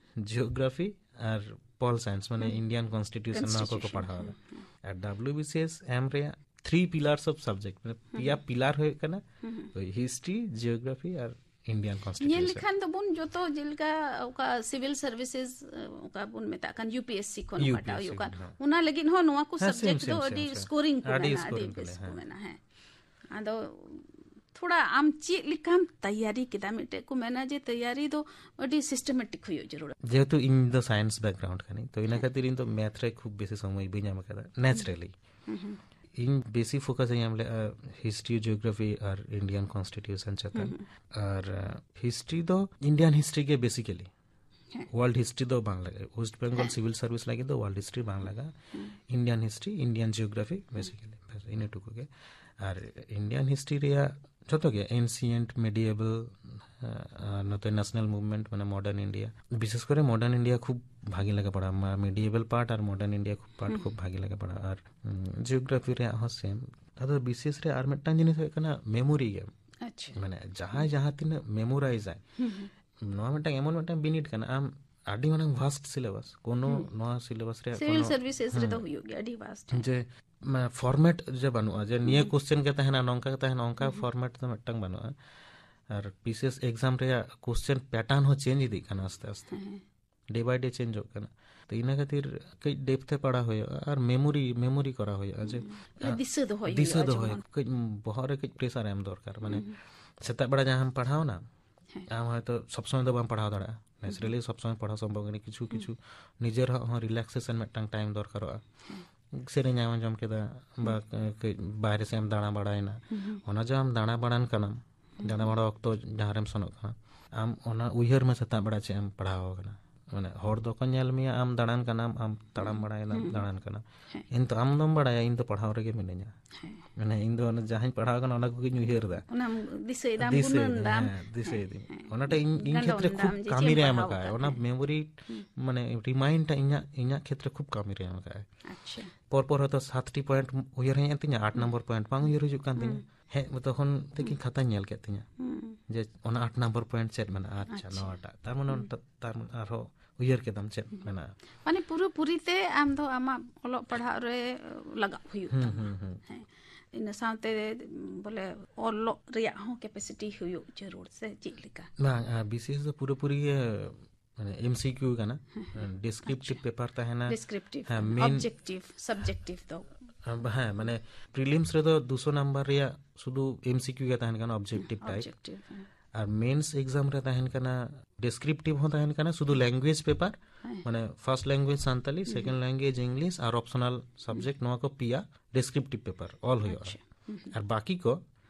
ᱡᱤᱭᱳᱜᱨᱟᱯᱷᱤ ᱟᱨ ᱯᱚᱞ ᱥᱟᱭᱮᱱᱥ, ᱢᱟᱱᱮ ᱤᱱᱰᱤᱭᱟᱱ ᱠᱚᱱᱥᱴᱤᱴᱤᱭᱩᱥᱚᱱ, ᱱᱚᱣᱟ ᱠᱚᱠᱚ ᱯᱟᱲᱦᱟᱣ ᱮᱫᱟ᱾ ᱟᱨ W B C S M ᱨᱮᱭᱟᱜ ᱛᱷᱨᱤ ᱯᱤᱞᱟᱨᱥ ᱚᱯᱷ ᱥᱟᱵᱡᱮᱠᱴ, ᱢᱟᱱᱮ ᱯᱮᱭᱟ ᱯᱤᱞᱟᱨ ᱦᱩᱭᱩᱜ ᱠᱟᱱᱟ ᱳᱭ ᱦᱤᱥᱴᱨᱤ, ᱡᱤᱭᱳᱜᱨᱟᱯᱷᱤ ᱟᱨ ᱤᱱᱰᱤᱭᱟᱱ ᱠᱚᱱᱥᱴᱤᱴᱤᱭᱩᱥᱚᱱ᱾ ᱧᱮᱞ ᱞᱮᱠᱷᱟᱱ ᱫᱚᱵᱚᱱ ᱡᱚᱛᱚ ᱡᱮᱞᱮᱠᱟ ᱚᱠᱟ ᱥᱤᱵᱤᱞ ᱥᱟᱨᱵᱷᱤᱥᱮᱥ, ᱚᱠᱟ ᱵᱚᱱ ᱢᱮᱛᱟᱜ ᱠᱟᱱ ᱭᱩ ᱯᱤ ᱮᱥ ᱥᱤ ᱠᱷᱚᱱ ᱭᱩ ᱯᱤ ᱮᱥ ᱥᱤ ᱚᱠᱟᱴᱟᱜ ᱦᱩᱭᱩᱜ ᱠᱟᱱ, ᱦᱮᱸ᱾ ᱚᱱᱟ ᱞᱟᱹᱜᱤᱫ ᱦᱚᱸ ᱱᱚᱣᱟ ᱠᱚ ᱦᱮᱸ, ᱥᱮᱢ, ᱥᱟᱵᱡᱮᱠᱴ ᱫᱚ ᱥᱮᱢ, ᱟᱹᱰᱤ ᱥᱮᱢ, ᱥᱮᱢ᱾ ᱥᱠᱳᱨᱤᱝ ᱠᱚ ᱟᱹᱰᱤ ᱢᱮᱱᱟᱜᱼᱟ, ᱟᱹᱰᱤ ᱥᱠᱳᱨᱤᱝ ᱠᱚ ᱵᱮᱥ ᱠᱚ ᱢᱮᱱᱟᱜᱼᱟ᱾ ᱢᱮᱱᱟᱜᱼᱟ, ᱦᱮᱸ᱾ ᱟᱫᱚ ᱛᱷᱚᱲᱟ ᱟᱢ ᱪᱮᱫ ᱞᱮᱠᱟᱢ ᱛᱮᱭᱟᱨᱤ ᱠᱮᱫᱟ? ᱢᱤᱫᱴᱮᱡ ᱠᱚ ᱢᱮᱱᱟ ᱡᱮ ᱛᱮᱭᱟᱨᱤ ᱫᱚ ᱟᱹᱰᱤ ᱥᱤᱥᱴᱮᱢᱮᱴᱤᱠ ᱦᱩᱭᱩᱜ ᱡᱟᱹᱨᱩᱲᱟ᱾ ᱡᱮᱦᱮᱛᱩ ᱤᱧ ᱫᱚ ᱥᱟᱭᱮᱱᱥ ᱵᱮᱠᱜᱨᱟᱣᱩᱱᱰ ᱠᱟᱹᱱᱟᱹᱧ, ᱛᱚ ᱤᱱᱟᱹ ᱦᱮᱸ᱾ ᱠᱷᱟᱹᱛᱤᱨ ᱤᱧ ᱫᱚ ᱢᱮᱛᱷ ᱨᱮ ᱠᱷᱩᱵ ᱵᱮᱥᱤ ᱥᱚᱢᱚᱭ ᱵᱟᱹᱧ ᱮᱢ ᱟᱠᱟᱫᱟ, ᱱᱮᱪᱟᱨᱟᱞᱤ᱾ ᱦᱩᱸ ᱦᱩᱸ᱾ ᱤᱧ ᱵᱮᱥᱤ ᱯᱷᱳᱠᱟᱥ ᱤᱧ ᱮᱢ ᱞᱮᱫᱼᱟ ᱦᱤᱥᱴᱨᱤ, ᱡᱤᱭᱳᱜᱨᱟᱯᱷᱤ ᱟᱨ ᱤᱱᱰᱤᱭᱟᱱ ᱠᱚᱱᱥᱴᱤᱴᱤᱭᱩᱥᱚᱱ ᱪᱮᱛᱟᱱ᱾ ᱦᱩᱸ ᱦᱩᱸ᱾ ᱟᱨ, ᱟᱸ, ᱦᱤᱥᱴᱨᱤ ᱫᱚ ᱤᱱᱰᱤᱭᱟᱱ ᱦᱤᱥᱴᱨᱤ ᱜᱮ ᱵᱮᱥᱤᱠᱟᱞᱤ᱾ ᱦᱮᱸ᱾ ᱳᱣᱟᱨᱞᱰ ᱦᱤᱥᱴᱨᱤ ᱫᱚ ᱵᱟᱝ ᱞᱟᱜᱟᱜᱼᱟ᱾ ᱳᱭᱮᱥᱴ ᱵᱮᱝᱜᱚᱞ ᱦᱮᱸ᱾ ᱥᱤᱵᱤᱞ ᱥᱟᱨᱵᱷᱤᱥ ᱞᱟᱹᱜᱤᱫ ᱫᱚ ᱳᱣᱟᱨᱞᱰ ᱦᱤᱥᱴᱨᱤ ᱵᱟᱝ ᱞᱟᱜᱟᱜᱼᱟ᱾ ᱦᱩᱸ᱾ ᱤᱱᱰᱤᱭᱟᱱ ᱦᱤᱥᱴᱨᱤ, ᱤᱱᱰᱤᱭᱟᱱ ᱡᱤᱭᱳᱜᱨᱟᱯᱷᱤ, ᱦᱩᱸ᱾ ᱵᱮᱥᱤᱠᱟᱞᱤ᱾ ᱵᱟᱥ, ᱤᱱᱟᱹ ᱴᱩᱠᱩ ᱜᱮ᱾ ᱟᱨ ᱤᱱᱰᱤᱭᱟᱱ ᱦᱤᱥᱴᱨᱤ ᱨᱮᱭᱟᱜ ᱡᱷᱚᱛᱚ ᱜᱮ, ᱮᱱᱥᱤᱭᱮᱱᱴ, ᱢᱤᱰᱤᱭᱮᱵᱟᱞ, ᱟᱨ ᱱᱚᱛᱮ ᱱᱮᱥᱱᱟᱞ ᱢᱩᱵᱷᱢᱮᱱᱴ, ᱢᱟᱱᱮ ᱢᱚᱰᱟᱨᱱ ᱤᱱᱰᱤᱭᱟ, ᱵᱤᱥᱮᱥ ᱠᱚᱨᱮ ᱢᱚᱰᱟᱨᱱ ᱤᱱᱰᱤᱭᱟ ᱠᱷᱩᱵ ᱵᱷᱟᱜᱮ ᱞᱮᱠᱟ ᱯᱟᱲᱦᱟᱜᱼᱟ᱾ ᱢᱟ-, ᱢᱤᱰᱤᱭᱮᱵᱟᱞ ᱯᱟᱨᱴ ᱟᱨ ᱢᱚᱰᱟᱨᱱ ᱤᱱᱰᱤᱭᱟ ᱠᱷᱩᱵ ᱯᱟᱨᱴ ᱦᱩᱸ᱾ ᱠᱷᱩᱵ ᱵᱷᱟᱜᱮ ᱞᱮᱠᱟ ᱯᱟᱲᱦᱟᱜᱼᱟ᱾ ᱟᱨ, ᱩᱸ, ᱡᱤᱭᱳᱜᱨᱟᱯᱷᱤ ᱨᱮᱭᱟᱜ ᱦᱚᱸ ᱥᱮᱢ᱾ ᱟᱫᱚ ᱵᱤᱥᱮᱥ ᱨᱮ ᱟᱨ ᱢᱤᱫᱴᱟᱝ ᱡᱤᱱᱤᱥ ᱦᱩᱭᱩᱜ ᱠᱟᱱᱟ ᱢᱮᱢᱳᱨᱤ ᱜᱮ᱾ ᱟᱪᱪᱷᱟ᱾ ᱢᱟᱱᱮ ᱡᱟᱦᱟᱸᱭ ᱡᱟᱦᱟᱸ ᱛᱤᱱᱟᱹᱜ ᱢᱮᱢᱳᱨᱟᱭᱤᱡᱟᱭ, ᱦᱩᱸ ᱦᱩᱸ᱾ ᱱᱚᱣᱟ ᱢᱤᱫᱴᱟᱝ ᱮᱢᱚᱱ ᱢᱤᱫᱴᱟᱝ ᱵᱤᱱᱤᱰ ᱠᱟᱱᱟ, ᱟᱢ ᱟᱹᱰᱤ ᱢᱟᱨᱟᱝ ᱵᱷᱟᱥᱴ ᱥᱤᱞᱮᱵᱟᱥ, ᱠᱳᱱᱳ ᱦᱩᱸ᱾ ᱱᱚᱣᱟ ᱥᱤᱞᱮᱵᱟᱥ ᱨᱮᱭᱟᱜ ᱥᱤᱵᱤᱞ ᱠᱳᱱᱳ, ᱥᱟᱨᱵᱷᱤᱥᱮᱥ ᱦᱩᱸ᱾ ᱨᱮᱫᱚ ᱦᱩᱭᱩᱜ ᱜᱮᱭᱟ, ᱟᱹᱰᱤ ᱵᱷᱟᱥᱴ, ᱦᱮᱸ᱾ ᱡᱮ, ᱢᱟ-, ᱯᱷᱚᱨᱢᱮᱴ ᱡᱮ ᱵᱟᱹᱱᱩᱜᱼᱟ, ᱡᱮ ᱱᱤᱭᱟᱹ ᱦᱩᱸ᱾ ᱠᱚᱥᱪᱮᱱ ᱜᱮ ᱛᱟᱦᱮᱱᱟ, ᱱᱚᱝᱠᱟ ᱜᱮ ᱛᱟᱦᱮᱱᱟ, ᱚᱱᱠᱟ ᱦᱩᱸ᱾ ᱯᱷᱚᱨᱢᱮᱴ ᱫᱚ ᱢᱤᱫᱴᱟᱝ ᱵᱟᱹᱱᱩᱜᱼᱟ᱾ ᱟᱨ ᱵᱤᱥᱮᱥ ᱮᱠᱡᱟᱢ ᱨᱮᱭᱟᱜ ᱠᱚᱥᱪᱮᱱ ᱯᱮᱴᱟᱨᱱ ᱦᱚᱸ ᱪᱮᱧᱡᱽ ᱤᱫᱤᱜ ᱠᱟᱱᱟ ᱟᱥᱛᱮ ᱟᱥᱛᱮ᱾ ᱦᱮᱸ᱾ ᱰᱮ ᱵᱟᱭ ᱰᱮ ᱪᱮᱧᱡᱚᱜ ᱠᱟᱱᱟ᱾ ᱛᱚ ᱤᱱᱟᱹ ᱠᱷᱟᱹᱛᱤᱨ ᱠᱟᱹᱡ ᱰᱮᱯᱛᱷ ᱛᱮ ᱯᱟᱲᱦᱟᱣ ᱦᱩᱭᱩᱜᱼᱟ ᱟᱨ ᱢᱮᱢᱳᱨᱤ ᱢᱮᱢᱳᱨᱤ ᱠᱚᱨᱟᱣ ᱦᱩᱭᱩᱜᱼᱟ᱾ ᱡᱮ ᱫᱤᱥᱟᱹ ᱫᱚᱦᱚᱭ ᱫᱤᱥᱟᱹ ᱦᱩᱭᱩᱜᱼᱟ ᱫᱚᱦᱚᱭ ᱡᱮᱢᱚᱱ᱾ ᱠᱟᱹᱡ ᱵᱚᱦᱚᱜ ᱨᱮ ᱠᱟᱹᱡ ᱯᱨᱮᱥᱟᱨ ᱮᱢ ᱫᱚᱨᱠᱟᱨ᱾ ᱢᱟᱱᱮ ᱥᱮᱛᱟᱜ ᱵᱮᱲᱟ ᱡᱟᱦᱟᱸᱢ ᱯᱟᱲᱦᱟᱣᱱᱟ, ᱦᱮᱸ᱾ ᱟᱢ ᱦᱚᱭᱛᱳ ᱥᱚᱵᱽ ᱥᱚᱢᱚᱭ ᱫᱚ ᱵᱟᱢ ᱯᱟᱲᱦᱟᱣ ᱫᱟᱲᱮᱭᱟᱜᱼᱟ, ᱱᱮᱪᱟᱨᱟᱞᱤ ᱥᱚᱵᱽ ᱥᱚᱢᱚᱭ ᱯᱟᱲᱦᱟᱣ ᱥᱚᱢᱵᱷᱚᱵ ᱠᱟᱱᱟ᱾ ᱠᱤᱪᱷᱩ ᱠᱤᱪᱷᱩ ᱱᱤᱡᱮᱨ ᱦᱚᱸ ᱨᱤᱞᱮᱠᱥᱮᱥᱚᱱ ᱢᱤᱫᱴᱟᱝ ᱴᱟᱭᱤᱢ ᱫᱚᱨᱠᱟᱨᱚᱜᱼᱟ᱾ ᱥᱮᱨᱮᱧ ᱮᱢ ᱟᱸᱡᱚᱢ ᱠᱮᱫᱟ ᱵᱟ ᱠᱟᱹᱡ ᱵᱟᱭᱨᱮ ᱥᱮᱫ ᱮᱢ ᱫᱟᱬᱟ ᱵᱟᱲᱟᱭᱮᱱᱟ, ᱚᱱᱟ ᱡᱮ ᱟᱢ ᱫᱟᱬᱟ ᱵᱟᱲᱟᱱ ᱠᱟᱱᱟᱢ, ᱫᱟᱬᱟ ᱵᱟᱲᱟ ᱚᱠᱛᱚ ᱡᱟᱦᱟᱸ ᱨᱮᱢ ᱥᱮᱱᱚᱜ ᱠᱟᱱᱟ, ᱟᱢ ᱚᱱᱟ ᱩᱭᱦᱟᱹᱨ ᱢᱮ ᱥᱮᱛᱟᱜ ᱵᱮᱲᱟ ᱪᱮᱫ ᱮᱢ ᱯᱟᱲᱦᱟᱣ ᱟᱠᱟᱱᱟ᱾ ᱢᱟᱱᱮ ᱦᱚᱲ ᱫᱚᱠᱚ ᱧᱮᱞ ᱢᱮᱭᱟ ᱟᱢ ᱫᱟᱬᱟᱱ ᱠᱟᱱᱟᱢ, ᱟᱢ ᱛᱟᱲᱟᱢ ᱵᱟᱲᱟᱭᱮᱫᱟᱢ, ᱫᱟᱬᱟᱱ ᱠᱟᱱᱟᱢ, ᱠᱤᱱᱛᱩ ᱟᱢ ᱫᱚᱢ ᱵᱟᱲᱟᱭᱟ ᱤᱧ ᱫᱚ ᱯᱟᱲᱦᱟᱣ ᱨᱮᱜᱮ ᱢᱤᱱᱟᱹᱧᱟ᱾ ᱢᱟᱱᱮ ᱤᱧ ᱫᱚ ᱚᱱᱟ ᱡᱟᱦᱟᱸᱧ ᱯᱟᱲᱦᱟᱣ ᱟᱠᱟᱱᱟ ᱚᱱᱟ ᱠᱚᱜᱮᱧ ᱩᱭᱦᱟᱹᱨ ᱮᱫᱟ᱾ ᱚᱱᱟᱢ ᱫᱤᱥᱟᱹᱭᱮᱫᱟᱢ, ᱫᱤᱥᱟᱹᱭ ᱜᱩᱱᱟᱹᱱ ᱫᱟᱢ᱾ ᱦᱮᱸ, ᱫᱤᱥᱟᱹᱭ ᱫᱤᱧ᱾ ᱦᱮᱸ᱾ ᱚᱱᱟᱴᱟᱜ ᱤᱧ ᱤᱧ ᱜᱟᱱᱰᱚ ᱠᱷᱮᱛᱨᱮ ᱠᱷᱩᱵ ᱢᱮᱱᱫᱟᱢ ᱡᱮ ᱠᱟᱹᱢᱤ ᱪᱮᱫ ᱮᱢ ᱨᱮ ᱮᱢ ᱯᱟᱲᱦᱟᱣ ᱟᱠᱟᱫᱟᱭ᱾ ᱟᱠᱟᱫ ᱚᱱᱟ ᱛᱟᱦᱮᱸᱫ᱾ ᱢᱮᱢᱳᱨᱤ ᱢᱟᱱᱮ ᱨᱤᱢᱟᱭᱤᱱᱰ ᱴᱟᱜ ᱤᱧᱟᱹᱜ ᱤᱧᱟᱹᱜ ᱠᱷᱮᱛᱨᱮ ᱠᱷᱩᱵ ᱠᱟᱹᱢᱤ ᱨᱮ ᱮᱢ ᱟᱠᱟᱫᱟᱭ᱾ ᱟᱪᱪᱷᱟ᱾ ᱯᱚᱨ ᱯᱚᱨ ᱦᱚᱭᱛᱳ ᱥᱟᱛᱴᱤ ᱯᱚᱭᱮᱱᱴ ᱩᱭᱦᱟᱹᱨ ᱦᱮᱡ ᱮᱱ ᱛᱤᱧᱟ, ᱟᱴ ᱱᱚᱢᱵᱚᱨ ᱯᱚᱭᱮᱱᱴ ᱵᱟᱝ ᱩᱭᱦᱟᱹᱨ ᱦᱤᱡᱩᱜ ᱠᱟᱱ ᱛᱤᱧᱟ᱾ ᱦᱮᱡ ᱛᱚᱠᱷᱚᱱ ᱛᱤᱠᱤᱱ ᱠᱷᱟᱛᱟᱧ ᱧᱮᱞ ᱠᱮᱫ ᱛᱤᱧᱟ ᱦᱩᱸ᱾ ᱡᱮ ᱚᱱᱟ ᱟᱴ ᱱᱚᱢᱵᱚᱨ ᱯᱚᱭᱮᱱᱴ ᱪᱮᱫ ᱢᱮᱱᱟᱜᱼᱟ᱾ ᱟᱪᱪᱷᱟ, ᱟᱪᱪᱷᱟ᱾ ᱱᱚᱣᱟᱴᱟᱜ, ᱛᱟᱨ ᱢᱟᱱᱮ ᱚᱱᱟ ᱛᱟᱨ ᱢᱟᱱᱮ ᱟᱨᱦᱚᱸ ᱩᱭᱦᱟᱹᱨ ᱠᱮᱫᱟᱢ ᱪᱮᱫ ᱢᱮᱱᱟᱜᱼᱟ᱾ ᱢᱟᱱᱮ ᱯᱩᱨᱟᱹᱯᱩᱨᱤ ᱛᱮ ᱟᱢ ᱫᱚ ᱟᱢᱟᱜ ᱚᱞᱚᱜ ᱯᱟᱲᱦᱟᱜ ᱨᱮ ᱞᱟᱜᱟᱜ ᱦᱩᱭᱩᱜ ᱦᱩᱸ, ᱛᱟᱢᱟ᱾ ᱦᱩᱸ, ᱦᱩᱸ᱾ ᱦᱮᱸ᱾ ᱤᱱᱟᱹ ᱥᱟᱶᱛᱮ ᱵᱚᱞᱮ ᱚᱞᱚᱜ ᱨᱮᱭᱟᱜ ᱦᱚᱸ ᱠᱮᱯᱮᱥᱤᱴᱤ ᱦᱩᱭᱩᱜ ᱡᱟᱹᱨᱩᱲ ᱥᱮ ᱪᱮᱫ ᱞᱮᱠᱟ? ᱵᱟᱝ, ᱵᱤᱥᱤᱮᱥ ᱫᱚ ᱯᱩᱨᱟᱹᱯᱩᱨᱤ ᱜᱮ ᱢᱟᱱᱮ ᱮᱢᱥᱤᱠᱤᱭᱩ ᱠᱟᱱᱟ᱾ ᱰᱤᱥᱠᱨᱤᱯᱴᱤᱵᱷ ᱯᱮᱯᱟᱨ ᱛᱟᱦᱮᱱᱟ᱾ ᱰᱤᱥᱠᱨᱤᱯᱴᱤᱵᱷ, ᱦᱮᱸ, ᱢᱮᱱ ᱚᱵᱡᱮᱠᱴᱤᱵᱷ, ᱥᱟᱵᱡᱮᱠᱴᱤᱵᱷ ᱫᱚ᱾ ᱦᱮᱸ, ᱢᱟᱱᱮ ᱯᱨᱤᱞᱤᱢᱥ ᱨᱮᱫᱚ ᱫᱩᱥᱚ ᱱᱟᱢᱵᱟᱨ ᱨᱮᱭᱟᱜ ᱥᱩᱫᱷᱩ ᱮᱢᱥᱤᱠᱤᱭᱩ ᱜᱮ ᱛᱟᱦᱮᱱ ᱠᱟᱱᱟ, ᱚᱵᱡᱮᱠᱴᱤᱵᱷ ᱴᱟᱭᱤᱯ᱾ ᱚᱵᱡᱮᱠᱴᱤᱵᱷ, ᱦᱮᱸ᱾ ᱟᱨ ᱢᱮᱱᱥ ᱮᱠᱡᱟᱢ ᱨᱮ ᱛᱟᱦᱮᱱ ᱠᱟᱱᱟ, ᱰᱤᱥᱠᱨᱤᱯᱴᱤᱵᱷ ᱦᱚᱸ ᱛᱟᱦᱮᱱ ᱠᱟᱱᱟ, ᱥᱩᱫᱷᱩ ᱞᱮᱝᱜᱩᱭᱮᱡᱽ ᱯᱮᱯᱟᱨ, ᱦᱮᱸ᱾ ᱢᱟᱱᱮ first language Santali, second language English ᱟᱨ ᱚᱯᱥᱚᱱᱟᱞ ᱥᱟᱵᱡᱮᱠᱴ, ᱱᱚᱣᱟ ᱠᱚ ᱯᱮᱭᱟ ᱰᱤᱥᱠᱨᱤᱯᱴᱤᱵᱷ ᱯᱮᱯᱟᱨ ᱚᱞ ᱦᱩᱭᱩᱜᱼᱟ᱾ ᱟᱪᱪᱷᱟ᱾ ᱟᱨ ᱵᱟᱠᱤ ᱠᱚ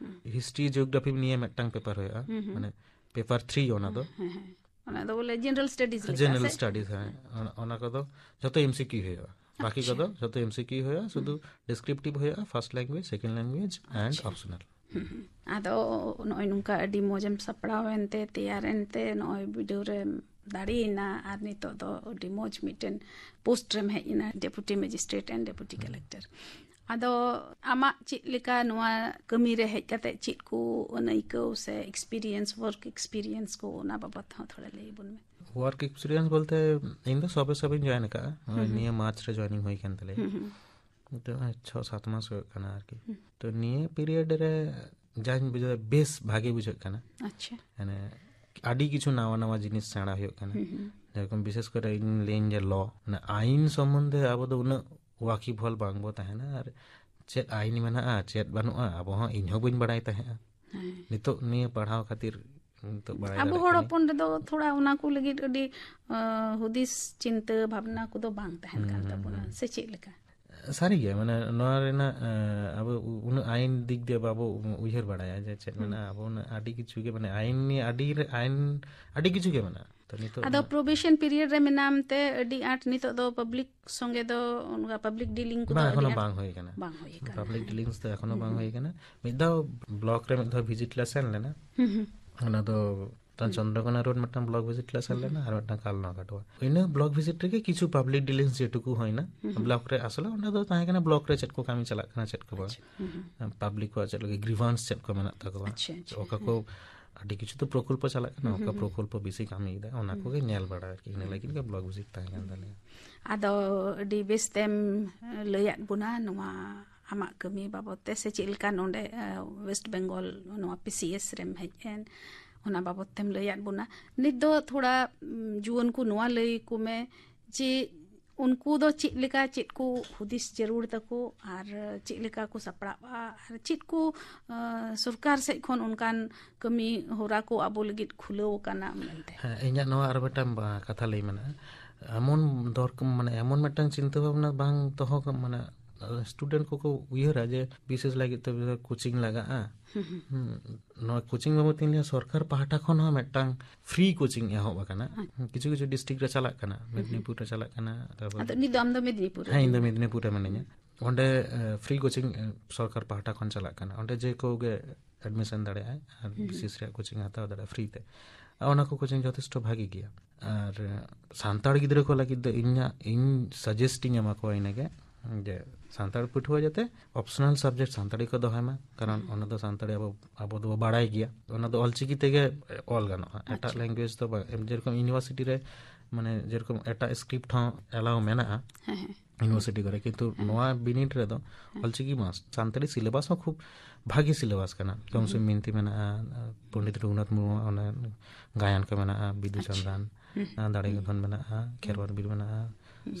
ᱦᱤᱥᱴᱨᱤ, ᱡᱤᱭᱳᱜᱨᱟᱯᱷᱤ ᱱᱤᱭᱮ ᱢᱤᱫᱴᱟᱝ ᱯᱮᱯᱟᱨ ᱦᱩᱭᱩᱜᱼᱟ, ᱢᱟᱱᱮ ᱯᱮᱯᱟᱨ ᱛᱷᱨᱤ ᱚᱱᱟ ᱫᱚ᱾ ᱦᱮᱸ, ᱦᱮᱸ᱾ ᱚᱱᱟ ᱫᱚ ᱵᱚᱞᱮ ᱡᱮᱱᱟᱨᱟᱞ ᱥᱴᱟᱰᱤᱡ ᱞᱮᱠᱟ ᱡᱮᱱᱟᱨᱟᱞ ᱥᱮ? ᱥᱴᱟᱰᱤᱡ, ᱦᱮᱸ᱾ ᱚᱱᱟ, ᱚᱱᱟ ᱠᱚᱫᱚ ᱡᱚᱛᱚ ᱮᱢᱥᱤᱠᱤᱭᱩ ᱦᱩᱭᱩᱜᱼᱟ᱾ ᱵᱟᱠᱤ ᱟᱪᱪᱷᱟ᱾ ᱠᱚᱫᱚ ᱡᱚᱛᱚ ᱮᱢᱥᱤᱠᱤᱭᱩ ᱦᱩᱭᱩᱜᱼᱟ, ᱥᱩᱫᱷᱩ ᱰᱤᱥᱠᱨᱤᱯᱴᱤᱵᱷ ᱦᱩᱭᱩᱜᱼᱟ, first language, second language and ᱟᱪᱪᱷᱟ᱾ ᱚᱯᱥᱚᱱᱟᱞ᱾ ᱦᱩᱸ, ᱦᱩᱸ᱾ ᱟᱫᱚ ᱱᱚᱜᱼᱚᱭ ᱱᱚᱝᱠᱟ ᱟᱹᱰᱤ ᱢᱚᱡᱽ ᱮᱢ ᱥᱟᱯᱲᱟᱣ ᱮᱱᱛᱮ, ᱛᱮᱭᱟᱨ ᱮᱱᱛᱮ, ᱱᱚᱜᱼᱚᱭ ᱵᱤᱰᱟᱹᱣ ᱨᱮᱢ ᱫᱟᱲᱮᱭᱮᱱᱟ, ᱟᱨ ᱱᱤᱛᱚᱜ ᱫᱚ ᱟᱹᱰᱤ ᱢᱚᱡᱽ ᱢᱤᱫᱴᱮᱱ ᱯᱳᱥᱴ ᱨᱮᱢ ᱦᱮᱡ ᱮᱱᱟ, deputy magistrate and deputy collector. ᱟᱫᱚ ᱟᱢᱟᱜ ᱪᱮᱫ ᱞᱮᱠᱟ ᱱᱚᱣᱟ ᱠᱟᱹᱢᱤ ᱨᱮ ᱦᱮᱡ ᱠᱟᱛᱮ ᱪᱮᱫ ᱠᱚ ᱟᱹᱱᱟᱹᱭᱠᱟᱹᱣ ᱥᱮ ᱮᱠᱥᱯᱤᱨᱤᱭᱮᱱᱥ, ᱣᱟᱨᱠ ᱮᱠᱥᱯᱤᱨᱤᱭᱮᱱᱥ ᱠᱚ, ᱚᱱᱟ ᱵᱟᱵᱚᱫ ᱦᱚᱸ ᱛᱷᱚᱲᱟ ᱞᱟᱹᱭ ᱟᱵᱚᱱ ᱢᱮ᱾ ᱣᱟᱨᱠ ᱮᱠᱥᱯᱤᱨᱤᱭᱮᱱᱥ ᱵᱚᱞᱛᱮ ᱤᱧ ᱫᱚ ᱥᱚᱵᱮ ᱥᱚᱵᱮᱧ ᱡᱚᱭᱮᱱ ᱟᱠᱟᱫᱼᱟ, ᱱᱚᱜᱼᱚᱭ ᱱᱤᱭᱟᱹ ᱢᱟᱨᱪ ᱨᱮ ᱡᱚᱭᱮᱱᱤᱝ ᱦᱩᱭ ᱠᱟᱱ ᱛᱟᱞᱮᱭᱟ᱾ ᱱᱤᱛᱚᱜ ᱱᱚᱜᱼᱚᱭ ᱪᱷᱚ ᱥᱟᱛ ᱢᱟᱥ ᱦᱩᱭᱩᱜ ᱠᱟᱱᱟ ᱟᱨᱠᱤ᱾ ᱛᱚ ᱱᱤᱭᱟᱹ ᱯᱤᱨᱤᱭᱚᱰ ᱨᱮ ᱡᱟᱧ ᱵᱩᱡᱷᱟᱹᱣ ᱵᱮᱥ ᱵᱷᱟᱜᱮ ᱵᱩᱡᱷᱟᱹᱜ ᱠᱟᱱᱟ᱾ ᱟᱪᱪᱷᱟ᱾ ᱢᱟᱱᱮ ᱟᱹᱰᱤ ᱠᱤᱪᱷᱩ ᱱᱟᱣᱟ ᱱᱟᱣᱟ ᱡᱤᱱᱤᱥ ᱥᱮᱬᱟ ᱦᱩᱭᱩᱜ ᱠᱟᱱᱟ᱾ ᱡᱮᱨᱚᱠᱚᱢ ᱵᱤᱥᱮᱥ ᱠᱚᱨᱮ ᱤᱧ ᱞᱟᱹᱭᱟᱹᱧ ᱡᱮ ᱞᱚ, ᱢᱟᱱᱮ ᱟᱭᱤᱱ ᱥᱚᱢᱵᱚᱱᱫᱷᱮ ᱟᱵᱚ ᱫᱚ ᱩᱱᱟᱹᱜ ᱣᱟᱠᱤᱵᱷᱚᱞ ᱵᱟᱝ ᱵᱚ ᱛᱟᱦᱮᱱᱟ᱾ ᱟᱨ ᱪᱮᱫ ᱟᱭᱤᱱ ᱢᱮᱱᱟᱜᱼᱟ, ᱪᱮᱫ ᱵᱟᱹᱱᱩᱜᱼᱟ, ᱟᱵᱚ ᱦᱚᱸ, ᱤᱧ ᱦᱚᱸ ᱵᱟᱹᱧ ᱵᱟᱲᱟᱭ ᱛᱟᱦᱮᱸᱜᱼᱟ᱾ ᱦᱮᱸ᱾ ᱱᱤᱛᱚᱜ ᱱᱤᱭᱟᱹ ᱯᱟᱲᱦᱟᱣ ᱠᱷᱟᱹᱛᱤᱨ ᱱᱤᱛᱚᱜ ᱵᱟᱲᱟᱭ ᱟᱵᱚ ᱫᱟᱲᱮᱭᱟᱜ ᱦᱚᱲ ᱠᱟᱹᱱᱟᱹᱧ᱾ ᱦᱚᱯᱚᱱ ᱨᱮᱫᱚ ᱛᱷᱚᱲᱟ ᱚᱱᱟ ᱠᱚ ᱞᱟᱹᱜᱤᱫ ᱟᱹᱰᱤ, ᱟᱸ, ᱦᱩᱫᱤᱥ ᱪᱤᱱᱛᱟᱹ ᱵᱷᱟᱵᱽᱱᱟ ᱠᱚᱫᱚ ᱵᱟᱝ ᱛᱟᱦᱮᱱ ᱦᱩᱸ, ᱠᱟᱱ ᱦᱩᱸ, ᱛᱟᱵᱚᱱᱟ, ᱦᱩᱸ᱾ ᱥᱮ ᱪᱮᱫ ᱞᱮᱠᱟ? ᱥᱟᱹᱨᱤᱜᱮ, ᱢᱟᱱᱮ ᱱᱚᱣᱟ ᱨᱮᱱᱟᱜ, ᱮᱸ, ᱟᱵᱚ ᱩ-, ᱩᱱᱟᱹᱜ ᱟᱭᱤᱱ ᱫᱤᱠ ᱫᱤᱭᱮ ᱵᱟᱵᱚ ᱩᱭᱦᱟᱹᱨ ᱵᱟᱲᱟᱭᱟ ᱡᱮ ᱪᱮᱫ ᱦᱩᱸ᱾ ᱢᱮᱱᱟᱜᱼᱟ, ᱟᱵᱚ ᱩᱱᱟᱹᱜ ᱟᱹᱰᱤ ᱠᱤᱪᱷᱩ ᱜᱮ, ᱢᱟᱱᱮ ᱟᱭᱤᱱ ᱱᱤᱭᱮ ᱟᱹᱰᱤ ᱨᱮ-, ᱟᱭᱤᱱ ᱟᱹᱰᱤ ᱠᱤᱪᱷᱩ ᱜᱮ ᱢᱮᱱᱟᱜᱼᱟ᱾ ᱛᱚ ᱱᱤᱛᱚᱜ ᱟᱫᱚ ᱚᱱᱟ ᱯᱨᱚᱵᱮᱥᱚᱱ ᱯᱤᱨᱤᱭᱚᱰ ᱨᱮ ᱢᱮᱱᱟᱢ ᱛᱮ ᱟᱹᱰᱤ ᱟᱸᱴ ᱱᱤᱛᱚᱜ ᱫᱚ ᱯᱟᱵᱽᱞᱤᱠ ᱥᱚᱸᱜᱮ ᱫᱚ ᱚᱱᱠᱟ ᱯᱟᱵᱽᱞᱤᱠ ᱰᱤᱞᱤᱝ ᱠᱚᱫᱚ ᱵᱟᱝ, ᱟᱹᱰᱤ ᱮᱠᱷᱚᱱᱳ ᱟᱸᱴ ᱵᱟᱝ ᱦᱩᱭ ᱟᱠᱟᱱᱟ᱾ ᱵᱟᱝ ᱦᱩᱭ ᱟᱠᱟᱱᱟ᱾ ᱯᱟᱵᱽᱞᱤᱠ ᱦᱮᱸ᱾ ᱰᱤᱞᱤᱝᱥ ᱫᱚ ᱮᱠᱷᱚᱱᱳ ᱦᱩᱸ, ᱵᱟᱝ ᱦᱩᱸ᱾ ᱦᱩᱭ ᱟᱠᱟᱱᱟ᱾ ᱢᱤᱫ ᱫᱷᱟᱣ ᱵᱞᱚᱠ ᱨᱮ ᱢᱤᱫ ᱫᱷᱟᱣ ᱵᱷᱤᱡᱤᱴ ᱞᱮ ᱥᱮᱱ ᱞᱮᱱᱟ᱾ ᱦᱩᱸ, ᱦᱩᱸ᱾ ᱚᱱᱟ ᱫᱚ ᱢᱤᱫᱴᱟᱝ ᱦᱩᱸ᱾ ᱪᱚᱱᱫᱨᱚᱠᱳᱱᱟ ᱨᱳᱰ ᱢᱤᱫᱴᱟᱝ ᱵᱞᱚᱠ ᱵᱷᱤᱡᱤᱴ ᱞᱮ ᱥᱮᱱ ᱦᱩᱸ᱾ ᱞᱮᱱᱟ, ᱟᱨ ᱢᱤᱫᱴᱟᱝ ᱠᱟᱞᱱᱚᱜᱟ ᱴᱚᱣᱟ᱾ ᱤᱱᱟᱹ ᱵᱞᱚᱠ ᱵᱷᱤᱡᱤᱴ ᱨᱮᱜᱮ ᱠᱤᱪᱷᱩ ᱯᱟᱵᱽᱞᱤᱠ ᱰᱤᱞᱤᱝᱥ ᱡᱮᱴᱩᱠᱩ ᱦᱩᱭᱱᱟ, ᱦᱩᱸ, ᱦᱩᱸ᱾ ᱵᱞᱚᱠ ᱨᱮ ᱟᱥᱚᱞᱮ ᱚᱸᱰᱮ ᱫᱚ ᱛᱟᱦᱮᱸ ᱠᱟᱱᱟ ᱵᱞᱚᱠ ᱨᱮ ᱪᱮᱫ ᱠᱚ ᱠᱟᱹᱢᱤ ᱪᱟᱞᱟᱜ ᱠᱟᱱᱟ, ᱪᱮᱫ ᱠᱚ ᱵᱟᱝ᱾ ᱟᱪᱪᱷᱟ᱾ ᱦᱩᱸ, ᱦᱩᱸ᱾ ᱯᱟᱵᱽᱞᱤᱠ ᱠᱚᱣᱟᱜ ᱪᱮᱫ ᱞᱮᱠᱟ ᱜᱨᱤᱵᱷᱟᱱᱥ ᱪᱮᱫ ᱠᱚ ᱢᱮᱱᱟᱜ ᱛᱟᱠᱚᱣᱟ, ᱟᱪᱪᱷᱟ, ᱟᱪᱪᱷᱟ, ᱚᱠᱟ ᱠᱚ ᱦᱮᱸ᱾ ᱟᱹᱰᱤ ᱠᱤᱪᱷᱩ ᱛᱚ ᱯᱨᱚᱠᱚᱞᱯᱚ ᱪᱟᱞᱟᱜ ᱠᱟᱱᱟ, ᱦᱩᱸ, ᱚᱠᱟ ᱦᱩᱸ, ᱦᱩᱸ᱾ ᱯᱨᱚᱠᱚᱞᱯᱚ ᱵᱮᱥᱤ ᱠᱟᱹᱢᱤᱭᱮᱫᱟ, ᱚᱱᱟ ᱦᱩᱸ᱾ ᱠᱚᱜᱮ ᱧᱮᱞ ᱵᱟᱲᱟ ᱟᱨᱠᱤ, ᱤᱱᱟᱹ ᱦᱩᱸ᱾ ᱞᱟᱹᱜᱤᱫ ᱜᱮ ᱵᱞᱚᱠ ᱵᱷᱤᱡᱤᱴ ᱛᱟᱦᱮᱸ ᱠᱟᱱ ᱛᱟᱞᱮᱭᱟ᱾ ᱟᱫᱚ ᱟᱹᱰᱤ ᱵᱮᱥ ᱛᱮᱢ ᱞᱟᱹᱭᱟᱫ ᱵᱚᱱᱟ ᱱᱚᱣᱟ ᱟᱢᱟᱜ ᱠᱟᱹᱢᱤ ᱵᱟᱵᱚᱛ ᱛᱮ, ᱥᱮ ᱪᱮᱫ ᱞᱮᱠᱟ ᱱᱚᱰᱮ, ᱮ, ᱣᱮᱥᱴ ᱵᱮᱝᱜᱚᱞ ᱱᱚᱣᱟ ᱯᱤ ᱥᱤ ᱮᱥ ᱨᱮᱢ ᱦᱮᱡ ᱮᱱ, ᱚᱱᱟ ᱵᱟᱵᱚᱛ ᱛᱮᱢ ᱞᱟᱹᱭᱟᱫ ᱵᱚᱱᱟ᱾ ᱱᱤᱛ ᱫᱚ ᱛᱷᱚᱲᱟ, ᱩᱢ, ᱡᱩᱣᱟᱹᱱ ᱠᱚ ᱱᱚᱣᱟ ᱞᱟᱹᱭ ᱟᱠᱚ ᱢᱮ ᱡᱮ ᱩᱱᱠᱩ ᱫᱚ ᱪᱮᱫ ᱞᱮᱠᱟ, ᱪᱮᱫ ᱠᱚ ᱦᱩᱫᱤᱥ ᱡᱟᱹᱨᱩᱲ ᱛᱟᱠᱚ ᱟᱨ ᱪᱮᱫ ᱞᱮᱠᱟ ᱠᱚ ᱥᱟᱯᱲᱟᱜᱼᱟ ᱟᱨ ᱪᱮᱫ ᱠᱚ, ᱮ, ᱥᱚᱨᱠᱟᱨ ᱥᱮᱫ ᱠᱷᱚᱱ ᱚᱱᱠᱟᱱ ᱠᱟᱹᱢᱤ ᱦᱚᱨᱟ ᱠᱚ ᱟᱵᱚ ᱞᱟᱹᱜᱤᱫ ᱠᱷᱩᱞᱟᱹᱣ ᱟᱠᱟᱱᱟ ᱢᱮᱱᱛᱮ? ᱦᱮᱸ, ᱤᱧᱟᱹᱜ ᱱᱚᱣᱟ ᱟᱨ ᱢᱤᱫᱴᱟᱝ, ᱟ, ᱠᱟᱛᱷᱟ ᱞᱟᱹᱭ ᱢᱮᱱᱟᱜᱼᱟ᱾ ᱮᱢᱚᱱ ᱫᱚᱨ-, ᱢᱟᱱᱮ ᱮᱢᱚᱱ ᱢᱤᱫᱴᱟᱝ ᱪᱤᱱᱛᱟᱹ ᱵᱷᱟᱵᱽᱱᱟ ᱵᱟᱝ ᱫᱚᱦᱚ ᱠᱟᱜ, ᱢᱟᱱᱮ, ᱟ, ᱥᱴᱩᱰᱮᱱᱴ ᱠᱚᱠᱚ ᱩᱭᱦᱟᱹᱨᱟ ᱡᱮ ᱵᱤᱥᱮᱥ ᱞᱟᱹᱜᱤᱫ ᱛᱮ ᱠᱳᱪᱤᱝ ᱞᱟᱜᱟᱜᱼᱟ᱾ ᱦᱩᱸ, ᱦᱩᱸ᱾ ᱦᱩᱸ, ᱱᱚᱣᱟ ᱠᱳᱪᱤᱝ ᱵᱟᱵᱚᱫ ᱤᱧ ᱞᱟᱹᱭᱟ, ᱥᱚᱨᱠᱟᱨ ᱯᱟᱦᱴᱟ ᱠᱷᱚᱱ ᱦᱚᱸ ᱢᱤᱫᱴᱟᱝ ᱯᱷᱨᱤ ᱠᱳᱪᱤᱝ ᱮᱦᱚᱵ ᱟᱠᱟᱱᱟ᱾ ᱟᱪᱪᱷᱟ᱾ ᱠᱤᱪᱷᱩ ᱠᱤᱪᱷᱩ ᱰᱤᱥᱴᱨᱤᱠᱴ ᱨᱮ ᱪᱟᱞᱟᱜ ᱠᱟᱱᱟ, ᱦᱩᱸ, ᱦᱩᱸ᱾ ᱢᱮᱫᱽᱱᱤᱯᱩᱨ ᱨᱮ ᱪᱟᱞᱟᱜ ᱠᱟᱱᱟ, ᱛᱟᱨᱯᱚᱨ ᱟᱫᱚ ᱱᱤᱛ ᱫᱚ ᱟᱢ ᱫᱚ ᱢᱮᱫᱽᱱᱤᱯᱩᱨ ᱨᱮ? ᱦᱮᱸ, ᱤᱧ ᱫᱚ ᱢᱮᱫᱽᱱᱤᱯᱩᱨ ᱨᱮ ᱢᱤᱱᱟᱹᱧᱟ᱾ ᱚᱸᱰᱮ, ᱮ, ᱯᱷᱨᱤ ᱠᱳᱪᱤᱝ, ᱮ, ᱥᱚᱨᱠᱟᱨ ᱯᱟᱦᱴᱟ ᱠᱷᱚᱱ ᱪᱟᱞᱟᱜ ᱠᱟᱱᱟ᱾ ᱚᱸᱰᱮ ᱡᱮ ᱠᱮᱣ ᱜᱮ ᱮᱰᱢᱤᱥᱚᱱ ᱫᱟᱲᱮᱭᱟᱜᱼᱟᱭ ᱟᱨ ᱦᱩᱸ, ᱦᱩᱸ᱾ ᱵᱤᱥᱮᱥ ᱨᱮᱭᱟᱜ ᱠᱳᱪᱤᱝ ᱦᱟᱛᱟᱣ ᱫᱟᱲᱮᱭᱟᱜᱼᱟ ᱯᱷᱨᱤ ᱛᱮ᱾ ᱟᱨ ᱚᱱᱟ ᱠᱚ ᱠᱳᱪᱤᱝ ᱡᱚᱛᱷᱮᱥᱴᱚ ᱵᱷᱟᱜᱤ ᱜᱮᱭᱟ᱾ ᱟᱨ, ᱮ, ᱥᱟᱱᱛᱟᱲ ᱜᱤᱫᱽᱨᱟᱹ ᱠᱚ ᱞᱟᱹᱜᱤᱫ ᱫᱚ ᱤᱧᱟᱹᱜ, ᱤᱧ ᱥᱟᱡᱮᱥᱴ ᱤᱧ ᱮᱢᱟ ᱠᱚᱣᱟ ᱤᱱᱟᱹᱜᱮ, ᱡᱮ ᱥᱟᱱᱛᱟᱲ ᱯᱟᱹᱴᱷᱩᱣᱟᱹ ᱡᱟᱛᱮ optional subject ᱥᱟᱱᱛᱟᱲᱤ ᱠᱚ ᱫᱚᱦᱚᱭ ᱢᱟ, ᱠᱟᱨᱚᱱ ᱚᱱᱟ ᱫᱚ ᱥᱟᱱᱛᱟᱲᱤ ᱟᱵᱚ, ᱟᱵᱚ ᱫᱚᱵᱚ ᱵᱟᱲᱟᱭ ᱜᱮᱭᱟ, ᱚᱱᱟ ᱫᱚ ᱚᱞᱪᱤᱠᱤ ᱛᱮᱜᱮ ᱚᱞ ᱜᱟᱱᱚᱜᱼᱟ, ᱮᱴᱟᱜ ᱟᱪᱪᱷᱟ᱾ Language ᱫᱚ ᱵᱟᱝ᱾ ᱮᱢ ᱡᱮᱨᱚᱠᱚᱢ university ᱨᱮ, ᱢᱟᱱᱮ, ᱡᱮᱨᱚᱠᱚᱢ ᱮᱴᱟᱜ script ᱦᱚᱸ allow ᱢᱮᱱᱟᱜᱼᱟ ᱦᱮᱸ, ᱦᱮᱸ᱾ University ᱠᱚᱨᱮ, ᱠᱤᱱᱛᱩ ᱱᱚᱣᱟ ᱵᱤᱱᱤᱰ ᱨᱮᱫᱚ ᱚᱞᱪᱤᱠᱤ must᱾ ᱥᱟᱱᱛᱟᱲᱤ syllabus ᱦᱚᱸ ᱠᱷᱩᱵ ᱵᱷᱟᱜᱤ syllabus ᱠᱟᱱᱟ᱾ ᱡᱚᱢᱥᱤᱢ ᱵᱤᱱᱛᱤ ᱢᱮᱱᱟᱜᱼᱟ, ᱯᱚᱱᱰᱤᱛ ᱨᱚᱜᱷᱩᱱᱟᱛᱷ ᱢᱩᱨᱢᱩᱣᱟᱜ ᱚᱱᱟ ᱜᱟᱭᱟᱱ ᱠᱚ ᱢᱮᱱᱟᱜᱼᱟ, ᱵᱤᱫᱩ ᱟᱪᱪᱷᱟ᱾ ᱪᱟᱸᱫᱟᱱ, ᱦᱩᱸ᱾ ᱫᱟᱲᱮ ᱜᱮ ᱫᱷᱚᱱ ᱢᱮᱱᱟᱜᱼᱟ, ᱠᱷᱮᱨᱣᱟᱲ ᱵᱤᱨ ᱢᱮᱱᱟᱜᱼᱟ,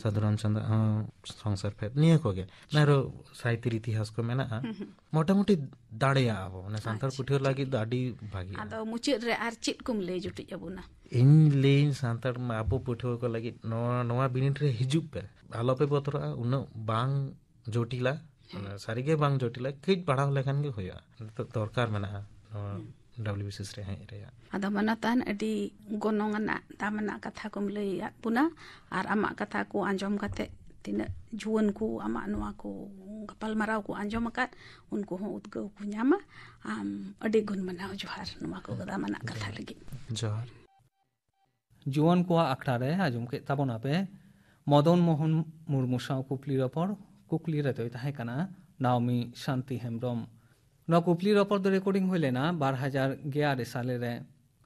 ᱥᱟᱹᱫᱷᱩ ᱨᱟᱢᱪᱟᱸᱫᱽ ᱦᱚᱸ ᱥᱚᱝᱥᱟᱨ ᱯᱷᱮᱫ, ᱱᱤᱭᱟᱹ ᱠᱚᱜᱮ᱾ ᱱᱮᱦᱨᱩ ᱥᱟᱦᱤᱛᱭᱚ ᱤᱛᱤᱦᱟᱥ ᱠᱚ ᱢᱮᱱᱟᱜᱼᱟ᱾ ᱦᱩᱸ, ᱦᱩᱸ᱾ ᱢᱚᱴᱟᱢᱩᱴᱤ ᱫᱟᱲᱮᱭᱟᱜᱼᱟ ᱵᱚ, ᱢᱟᱱᱮ ᱥᱟᱱᱛᱟᱲ ᱟᱪᱪᱷᱟ, ᱯᱟᱹᱴᱷᱩᱣᱟᱹ ᱴᱷᱤᱠ ᱞᱟᱹᱜᱤᱫ ᱫᱚ ᱜᱮᱭᱟ᱾ ᱟᱹᱰᱤ ᱵᱷᱟᱜᱤᱜᱼᱟ᱾ ᱟᱫᱚ ᱢᱩᱪᱟᱹᱫ ᱨᱮ ᱟᱨ ᱪᱮᱫ ᱠᱚᱢ ᱞᱟᱹᱭ ᱡᱩᱴᱤᱡ ᱟᱵᱚᱱᱟ? ᱤᱧ ᱞᱟᱹᱭᱟᱹᱧ ᱥᱟᱱᱛᱟᱲ ᱢᱟ ᱟᱵᱚ ᱯᱟᱹᱴᱷᱩᱣᱟᱹ ᱠᱚ ᱞᱟᱹᱜᱤᱫ ᱱᱚᱣᱟ, ᱱᱚᱣᱟ ᱵᱤᱱᱤᱰ ᱨᱮ ᱦᱤᱡᱩᱜ ᱯᱮ, ᱟᱞᱚᱯᱮ ᱵᱚᱛᱚᱨᱚᱜᱼᱟ, ᱩᱱᱟᱹᱜ ᱵᱟᱝ ᱡᱚᱴᱤᱞᱟ, ᱦᱮᱸ᱾ ᱢᱟᱱᱮ ᱥᱟᱹᱨᱤᱜᱮ ᱵᱟᱝ ᱡᱚᱴᱤᱞᱟ, ᱠᱟᱹᱡ ᱯᱟᱲᱦᱟᱣ ᱞᱮᱠᱷᱟᱱ ᱜᱮ ᱦᱩᱭᱩᱜᱼᱟ᱾ ᱱᱤᱛᱚᱜ ᱫᱚᱨᱠᱟᱨ ᱢᱮᱱᱟᱜᱼᱟ ᱱᱚᱣᱟ ᱦᱩᱸ᱾ W B C S ᱨᱮ ᱦᱮᱡ ᱨᱮᱭᱟᱜ᱾ ᱟᱫᱚ ᱢᱟᱱᱚᱛᱟᱱ, ᱟᱹᱰᱤ ᱜᱚᱱᱚᱝ ᱟᱱᱟᱜ, ᱫᱟᱢ ᱟᱱᱟᱜ ᱠᱟᱛᱷᱟ ᱠᱚᱢ ᱞᱟᱹᱭᱟᱫ ᱵᱚᱱᱟ, ᱟᱨ ᱟᱢᱟᱜ ᱠᱟᱛᱷᱟ ᱠᱚ ᱟᱸᱡᱚᱢ ᱠᱟᱛᱮ ᱛᱤᱱᱟᱹᱜ ᱡᱩᱣᱟᱹᱱ ᱠᱚ ᱟᱢᱟᱜ ᱱᱚᱣᱟ ᱠᱚ ᱜᱟᱯᱟᱞᱢᱟᱨᱟᱣ ᱠᱚ ᱟᱸᱡᱚᱢ ᱟᱠᱟᱫ, ᱩᱱᱠᱩ ᱦᱚᱸ ᱩᱫᱽᱜᱟᱹᱣ ᱠᱚ ᱧᱟᱢᱟ᱾ ᱟᱢ ᱟᱹᱰᱤ ᱜᱩᱱ ᱢᱟᱱᱟᱣ ᱡᱚᱦᱟᱨ ᱱᱚᱣᱟ ᱠᱚ ᱫᱟᱢ ᱟᱱᱟᱜ ᱠᱟᱛᱷᱟ ᱞᱟᱹᱜᱤᱫ᱾ ᱡᱚᱦᱟᱨ᱾ ᱡᱩᱣᱟᱹᱱ ᱠᱚᱣᱟᱜ ᱟᱠᱷᱲᱟ ᱨᱮ ᱟᱸᱡᱚᱢ ᱠᱮᱫ ᱛᱟᱵᱚᱱᱟᱯᱮ ᱢᱚᱫᱚᱱ ᱢᱳᱦᱚᱱ ᱢᱩᱨᱢᱩ ᱥᱟᱶ ᱠᱩᱠᱞᱤ ᱨᱚᱯᱚᱲ᱾ ᱠᱩᱠᱞᱤ ᱨᱮᱫᱚᱭ ᱛᱟᱦᱮᱸ ᱠᱟᱱᱟ ᱱᱟᱣᱢᱤ ᱥᱟᱱᱛᱤ ᱦᱮᱢᱵᱨᱚᱢ᱾ ᱱᱚᱣᱟ ᱠᱩᱠᱞᱤ ᱨᱚᱯᱚᱲ ᱫᱚ recording ᱦᱩᱭ ᱞᱮᱱᱟ ᱵᱟᱨ ᱦᱟᱡᱟᱨ ᱜᱮᱞ ᱟᱨᱮ ᱥᱟᱞᱮ ᱨᱮ᱾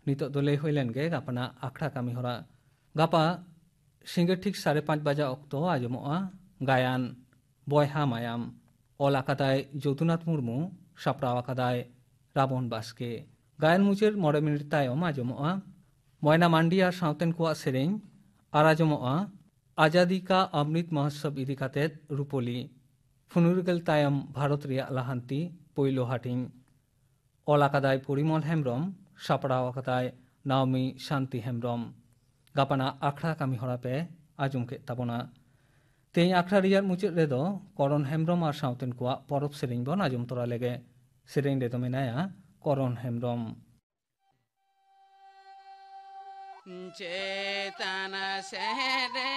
ᱱᱤᱛᱚᱜ ᱫᱚ ᱞᱟᱹᱭ ᱦᱩᱭ ᱞᱮᱱ ᱜᱮ ᱜᱟᱯᱟᱱᱟᱜ ᱟᱠᱷᱲᱟ ᱠᱟᱹᱢᱤ ᱦᱚᱨᱟ᱾ ᱜᱟᱯᱟ ᱥᱤᱸᱜᱟᱹᱲ ᱴᱷᱤᱠ ᱥᱟᱲᱮ ᱯᱟᱸᱪ ᱵᱟᱡᱟ ᱚᱠᱛᱚ ᱟᱸᱡᱚᱢᱚᱜᱼᱟ ᱜᱟᱭᱟᱱ ᱵᱚᱭᱦᱟ ᱢᱟᱭᱟᱢ᱾ ᱚᱞ ᱟᱠᱟᱫᱟᱭ ᱡᱚᱫᱩᱱᱟᱛᱷ ᱢᱩᱨᱢᱩ, ᱥᱟᱯᱲᱟᱣ ᱟᱠᱟᱫᱟᱭ ᱨᱟᱵᱚᱱ ᱵᱟᱥᱠᱮ᱾ ᱜᱟᱭᱟᱱ ᱢᱩᱪᱟᱹᱫ ᱢᱚᱬᱮ ᱢᱤᱱᱤᱴ ᱛᱟᱭᱚᱢ ᱟᱸᱡᱚᱢᱚᱜᱼᱟ ᱢᱚᱭᱱᱟ ᱢᱟᱱᱰᱤ ᱟᱨ ᱥᱟᱶᱛᱮᱱ ᱠᱚᱣᱟᱜ ᱥᱮᱨᱮᱧ, ᱟᱨ ᱟᱸᱡᱚᱢᱚᱜᱼᱟ ᱟᱡᱟᱫᱤ ᱠᱟ ᱚᱢᱨᱤᱛ ᱢᱚᱦᱳᱛᱥᱚᱵ ᱤᱫᱤ ᱠᱟᱛᱮ ᱨᱩᱯᱚᱞᱤ, ᱯᱷᱩᱨᱜᱟᱹᱞ ᱛᱟᱭᱚᱢ ᱵᱷᱟᱨᱚᱛ ᱨᱮᱭᱟᱜ ᱞᱟᱦᱟᱱᱛᱤ, ᱯᱳᱭᱞᱳ ᱦᱟᱹᱴᱤᱧ᱾ ᱚᱞ ᱟᱠᱟᱫᱟᱭ ᱯᱚᱨᱤᱢᱚᱞ ᱦᱮᱢᱵᱨᱚᱢ, ᱥᱟᱯᱲᱟᱣ ᱟᱠᱟᱫᱟᱭ ᱱᱟᱣᱢᱤ ᱥᱟᱱᱛᱤ ᱦᱮᱢᱵᱨᱚᱢ᱾ ᱜᱟᱯᱟᱱᱟᱜ ᱟᱠᱷᱲᱟ ᱠᱟᱹᱢᱤ ᱦᱚᱨᱟ ᱯᱮ ᱟᱸᱡᱚᱢ ᱠᱮᱫ ᱛᱟᱵᱚᱱᱟ᱾ ᱛᱮᱦᱮᱧ ᱟᱠᱷᱲᱟ ᱨᱮᱭᱟᱜ ᱢᱩᱪᱟᱹᱫ ᱨᱮᱫᱚ ᱠᱚᱨᱚᱱ ᱦᱮᱢᱵᱨᱚᱢ ᱟᱨ ᱥᱟᱶᱛᱮᱱ ᱠᱚᱣᱟᱜ ᱯᱚᱨᱚᱵᱽ ᱥᱮᱨᱮᱧ ᱵᱚᱱ ᱟᱸᱡᱚᱢ ᱛᱚᱨᱟ ᱞᱮᱜᱮ᱾ ᱥᱮᱨᱮᱧ ᱨᱮᱫᱚ ᱢᱮᱱᱟᱭᱟ ᱠᱚᱨᱚᱱ ᱦᱮᱢᱵᱨᱚᱢ᱾ ᱪᱮᱛᱟᱱ ᱥᱮᱫ ᱨᱮ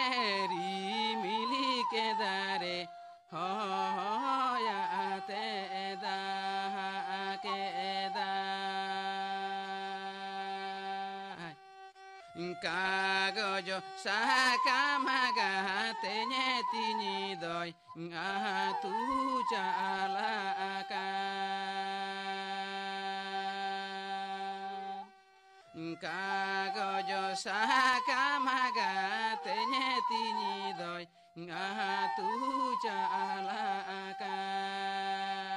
ᱨᱤᱢᱤᱞ ᱠᱮᱫᱟ ᱨᱮ, ᱦᱚᱭᱟᱛᱮ ᱫᱟᱜ ᱠᱮᱫᱟᱭ᱾ ᱠᱟᱜᱚᱡᱽ ᱥᱟᱠᱟᱢ ᱜᱟᱛᱮᱧ ᱛᱤᱧ ᱫᱚᱭ ᱟᱹᱛᱩ ᱪᱟᱞᱟᱜ ᱠᱟᱱ᱾ ᱠᱟᱜᱚᱡᱽ ᱥᱟᱠᱟᱢ ᱜᱟᱛᱮᱧ ᱛᱤᱧ ᱫᱚᱭ ᱟᱹᱛᱩ ᱪᱟᱞᱟᱜ ᱠᱟᱱ᱾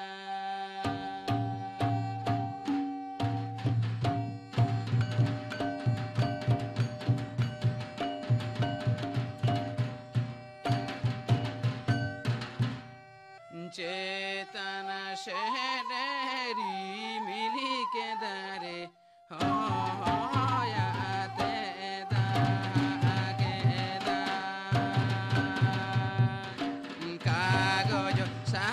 ᱪᱮᱛᱟᱱ ᱥᱮᱫ ᱨᱤᱢᱤᱞ ᱠᱮᱫᱟ ᱨᱮ, ᱦᱚᱭ ᱟᱛᱮ ᱫᱟᱜ ᱠᱮᱫᱟ᱾ ᱠᱟᱜᱚᱡᱽ ᱥᱟ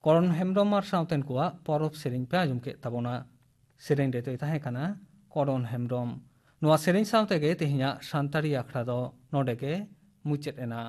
ᱠᱚᱨᱚᱱ ᱦᱮᱢᱵᱽᱨᱚᱢ ᱟᱨ ᱥᱟᱶᱛᱮᱱ ᱠᱚᱣᱟᱜ ᱯᱚᱨᱚᱵᱽ ᱥᱮᱨᱮᱧ ᱯᱮ ᱟᱸᱡᱚᱢ ᱠᱮᱫ ᱛᱟᱵᱚᱱᱟ᱾ ᱥᱮᱨᱮᱧ ᱨᱮᱫᱚᱭ ᱛᱟᱦᱮᱸ ᱠᱟᱱᱟ ᱠᱚᱨᱚᱱ ᱦᱮᱢᱵᱽᱨᱚᱢ᱾ ᱱᱚᱣᱟ ᱥᱮᱨᱮᱧ ᱥᱟᱶ ᱛᱮᱜᱮ ᱛᱮᱦᱮᱧᱟᱜ ᱥᱟᱱᱛᱟᱲᱤ ᱟᱠᱷᱲᱟ ᱫᱚ ᱱᱚᱰᱮ ᱜᱮ ᱢᱩᱪᱟᱹᱫ ᱮᱱᱟ᱾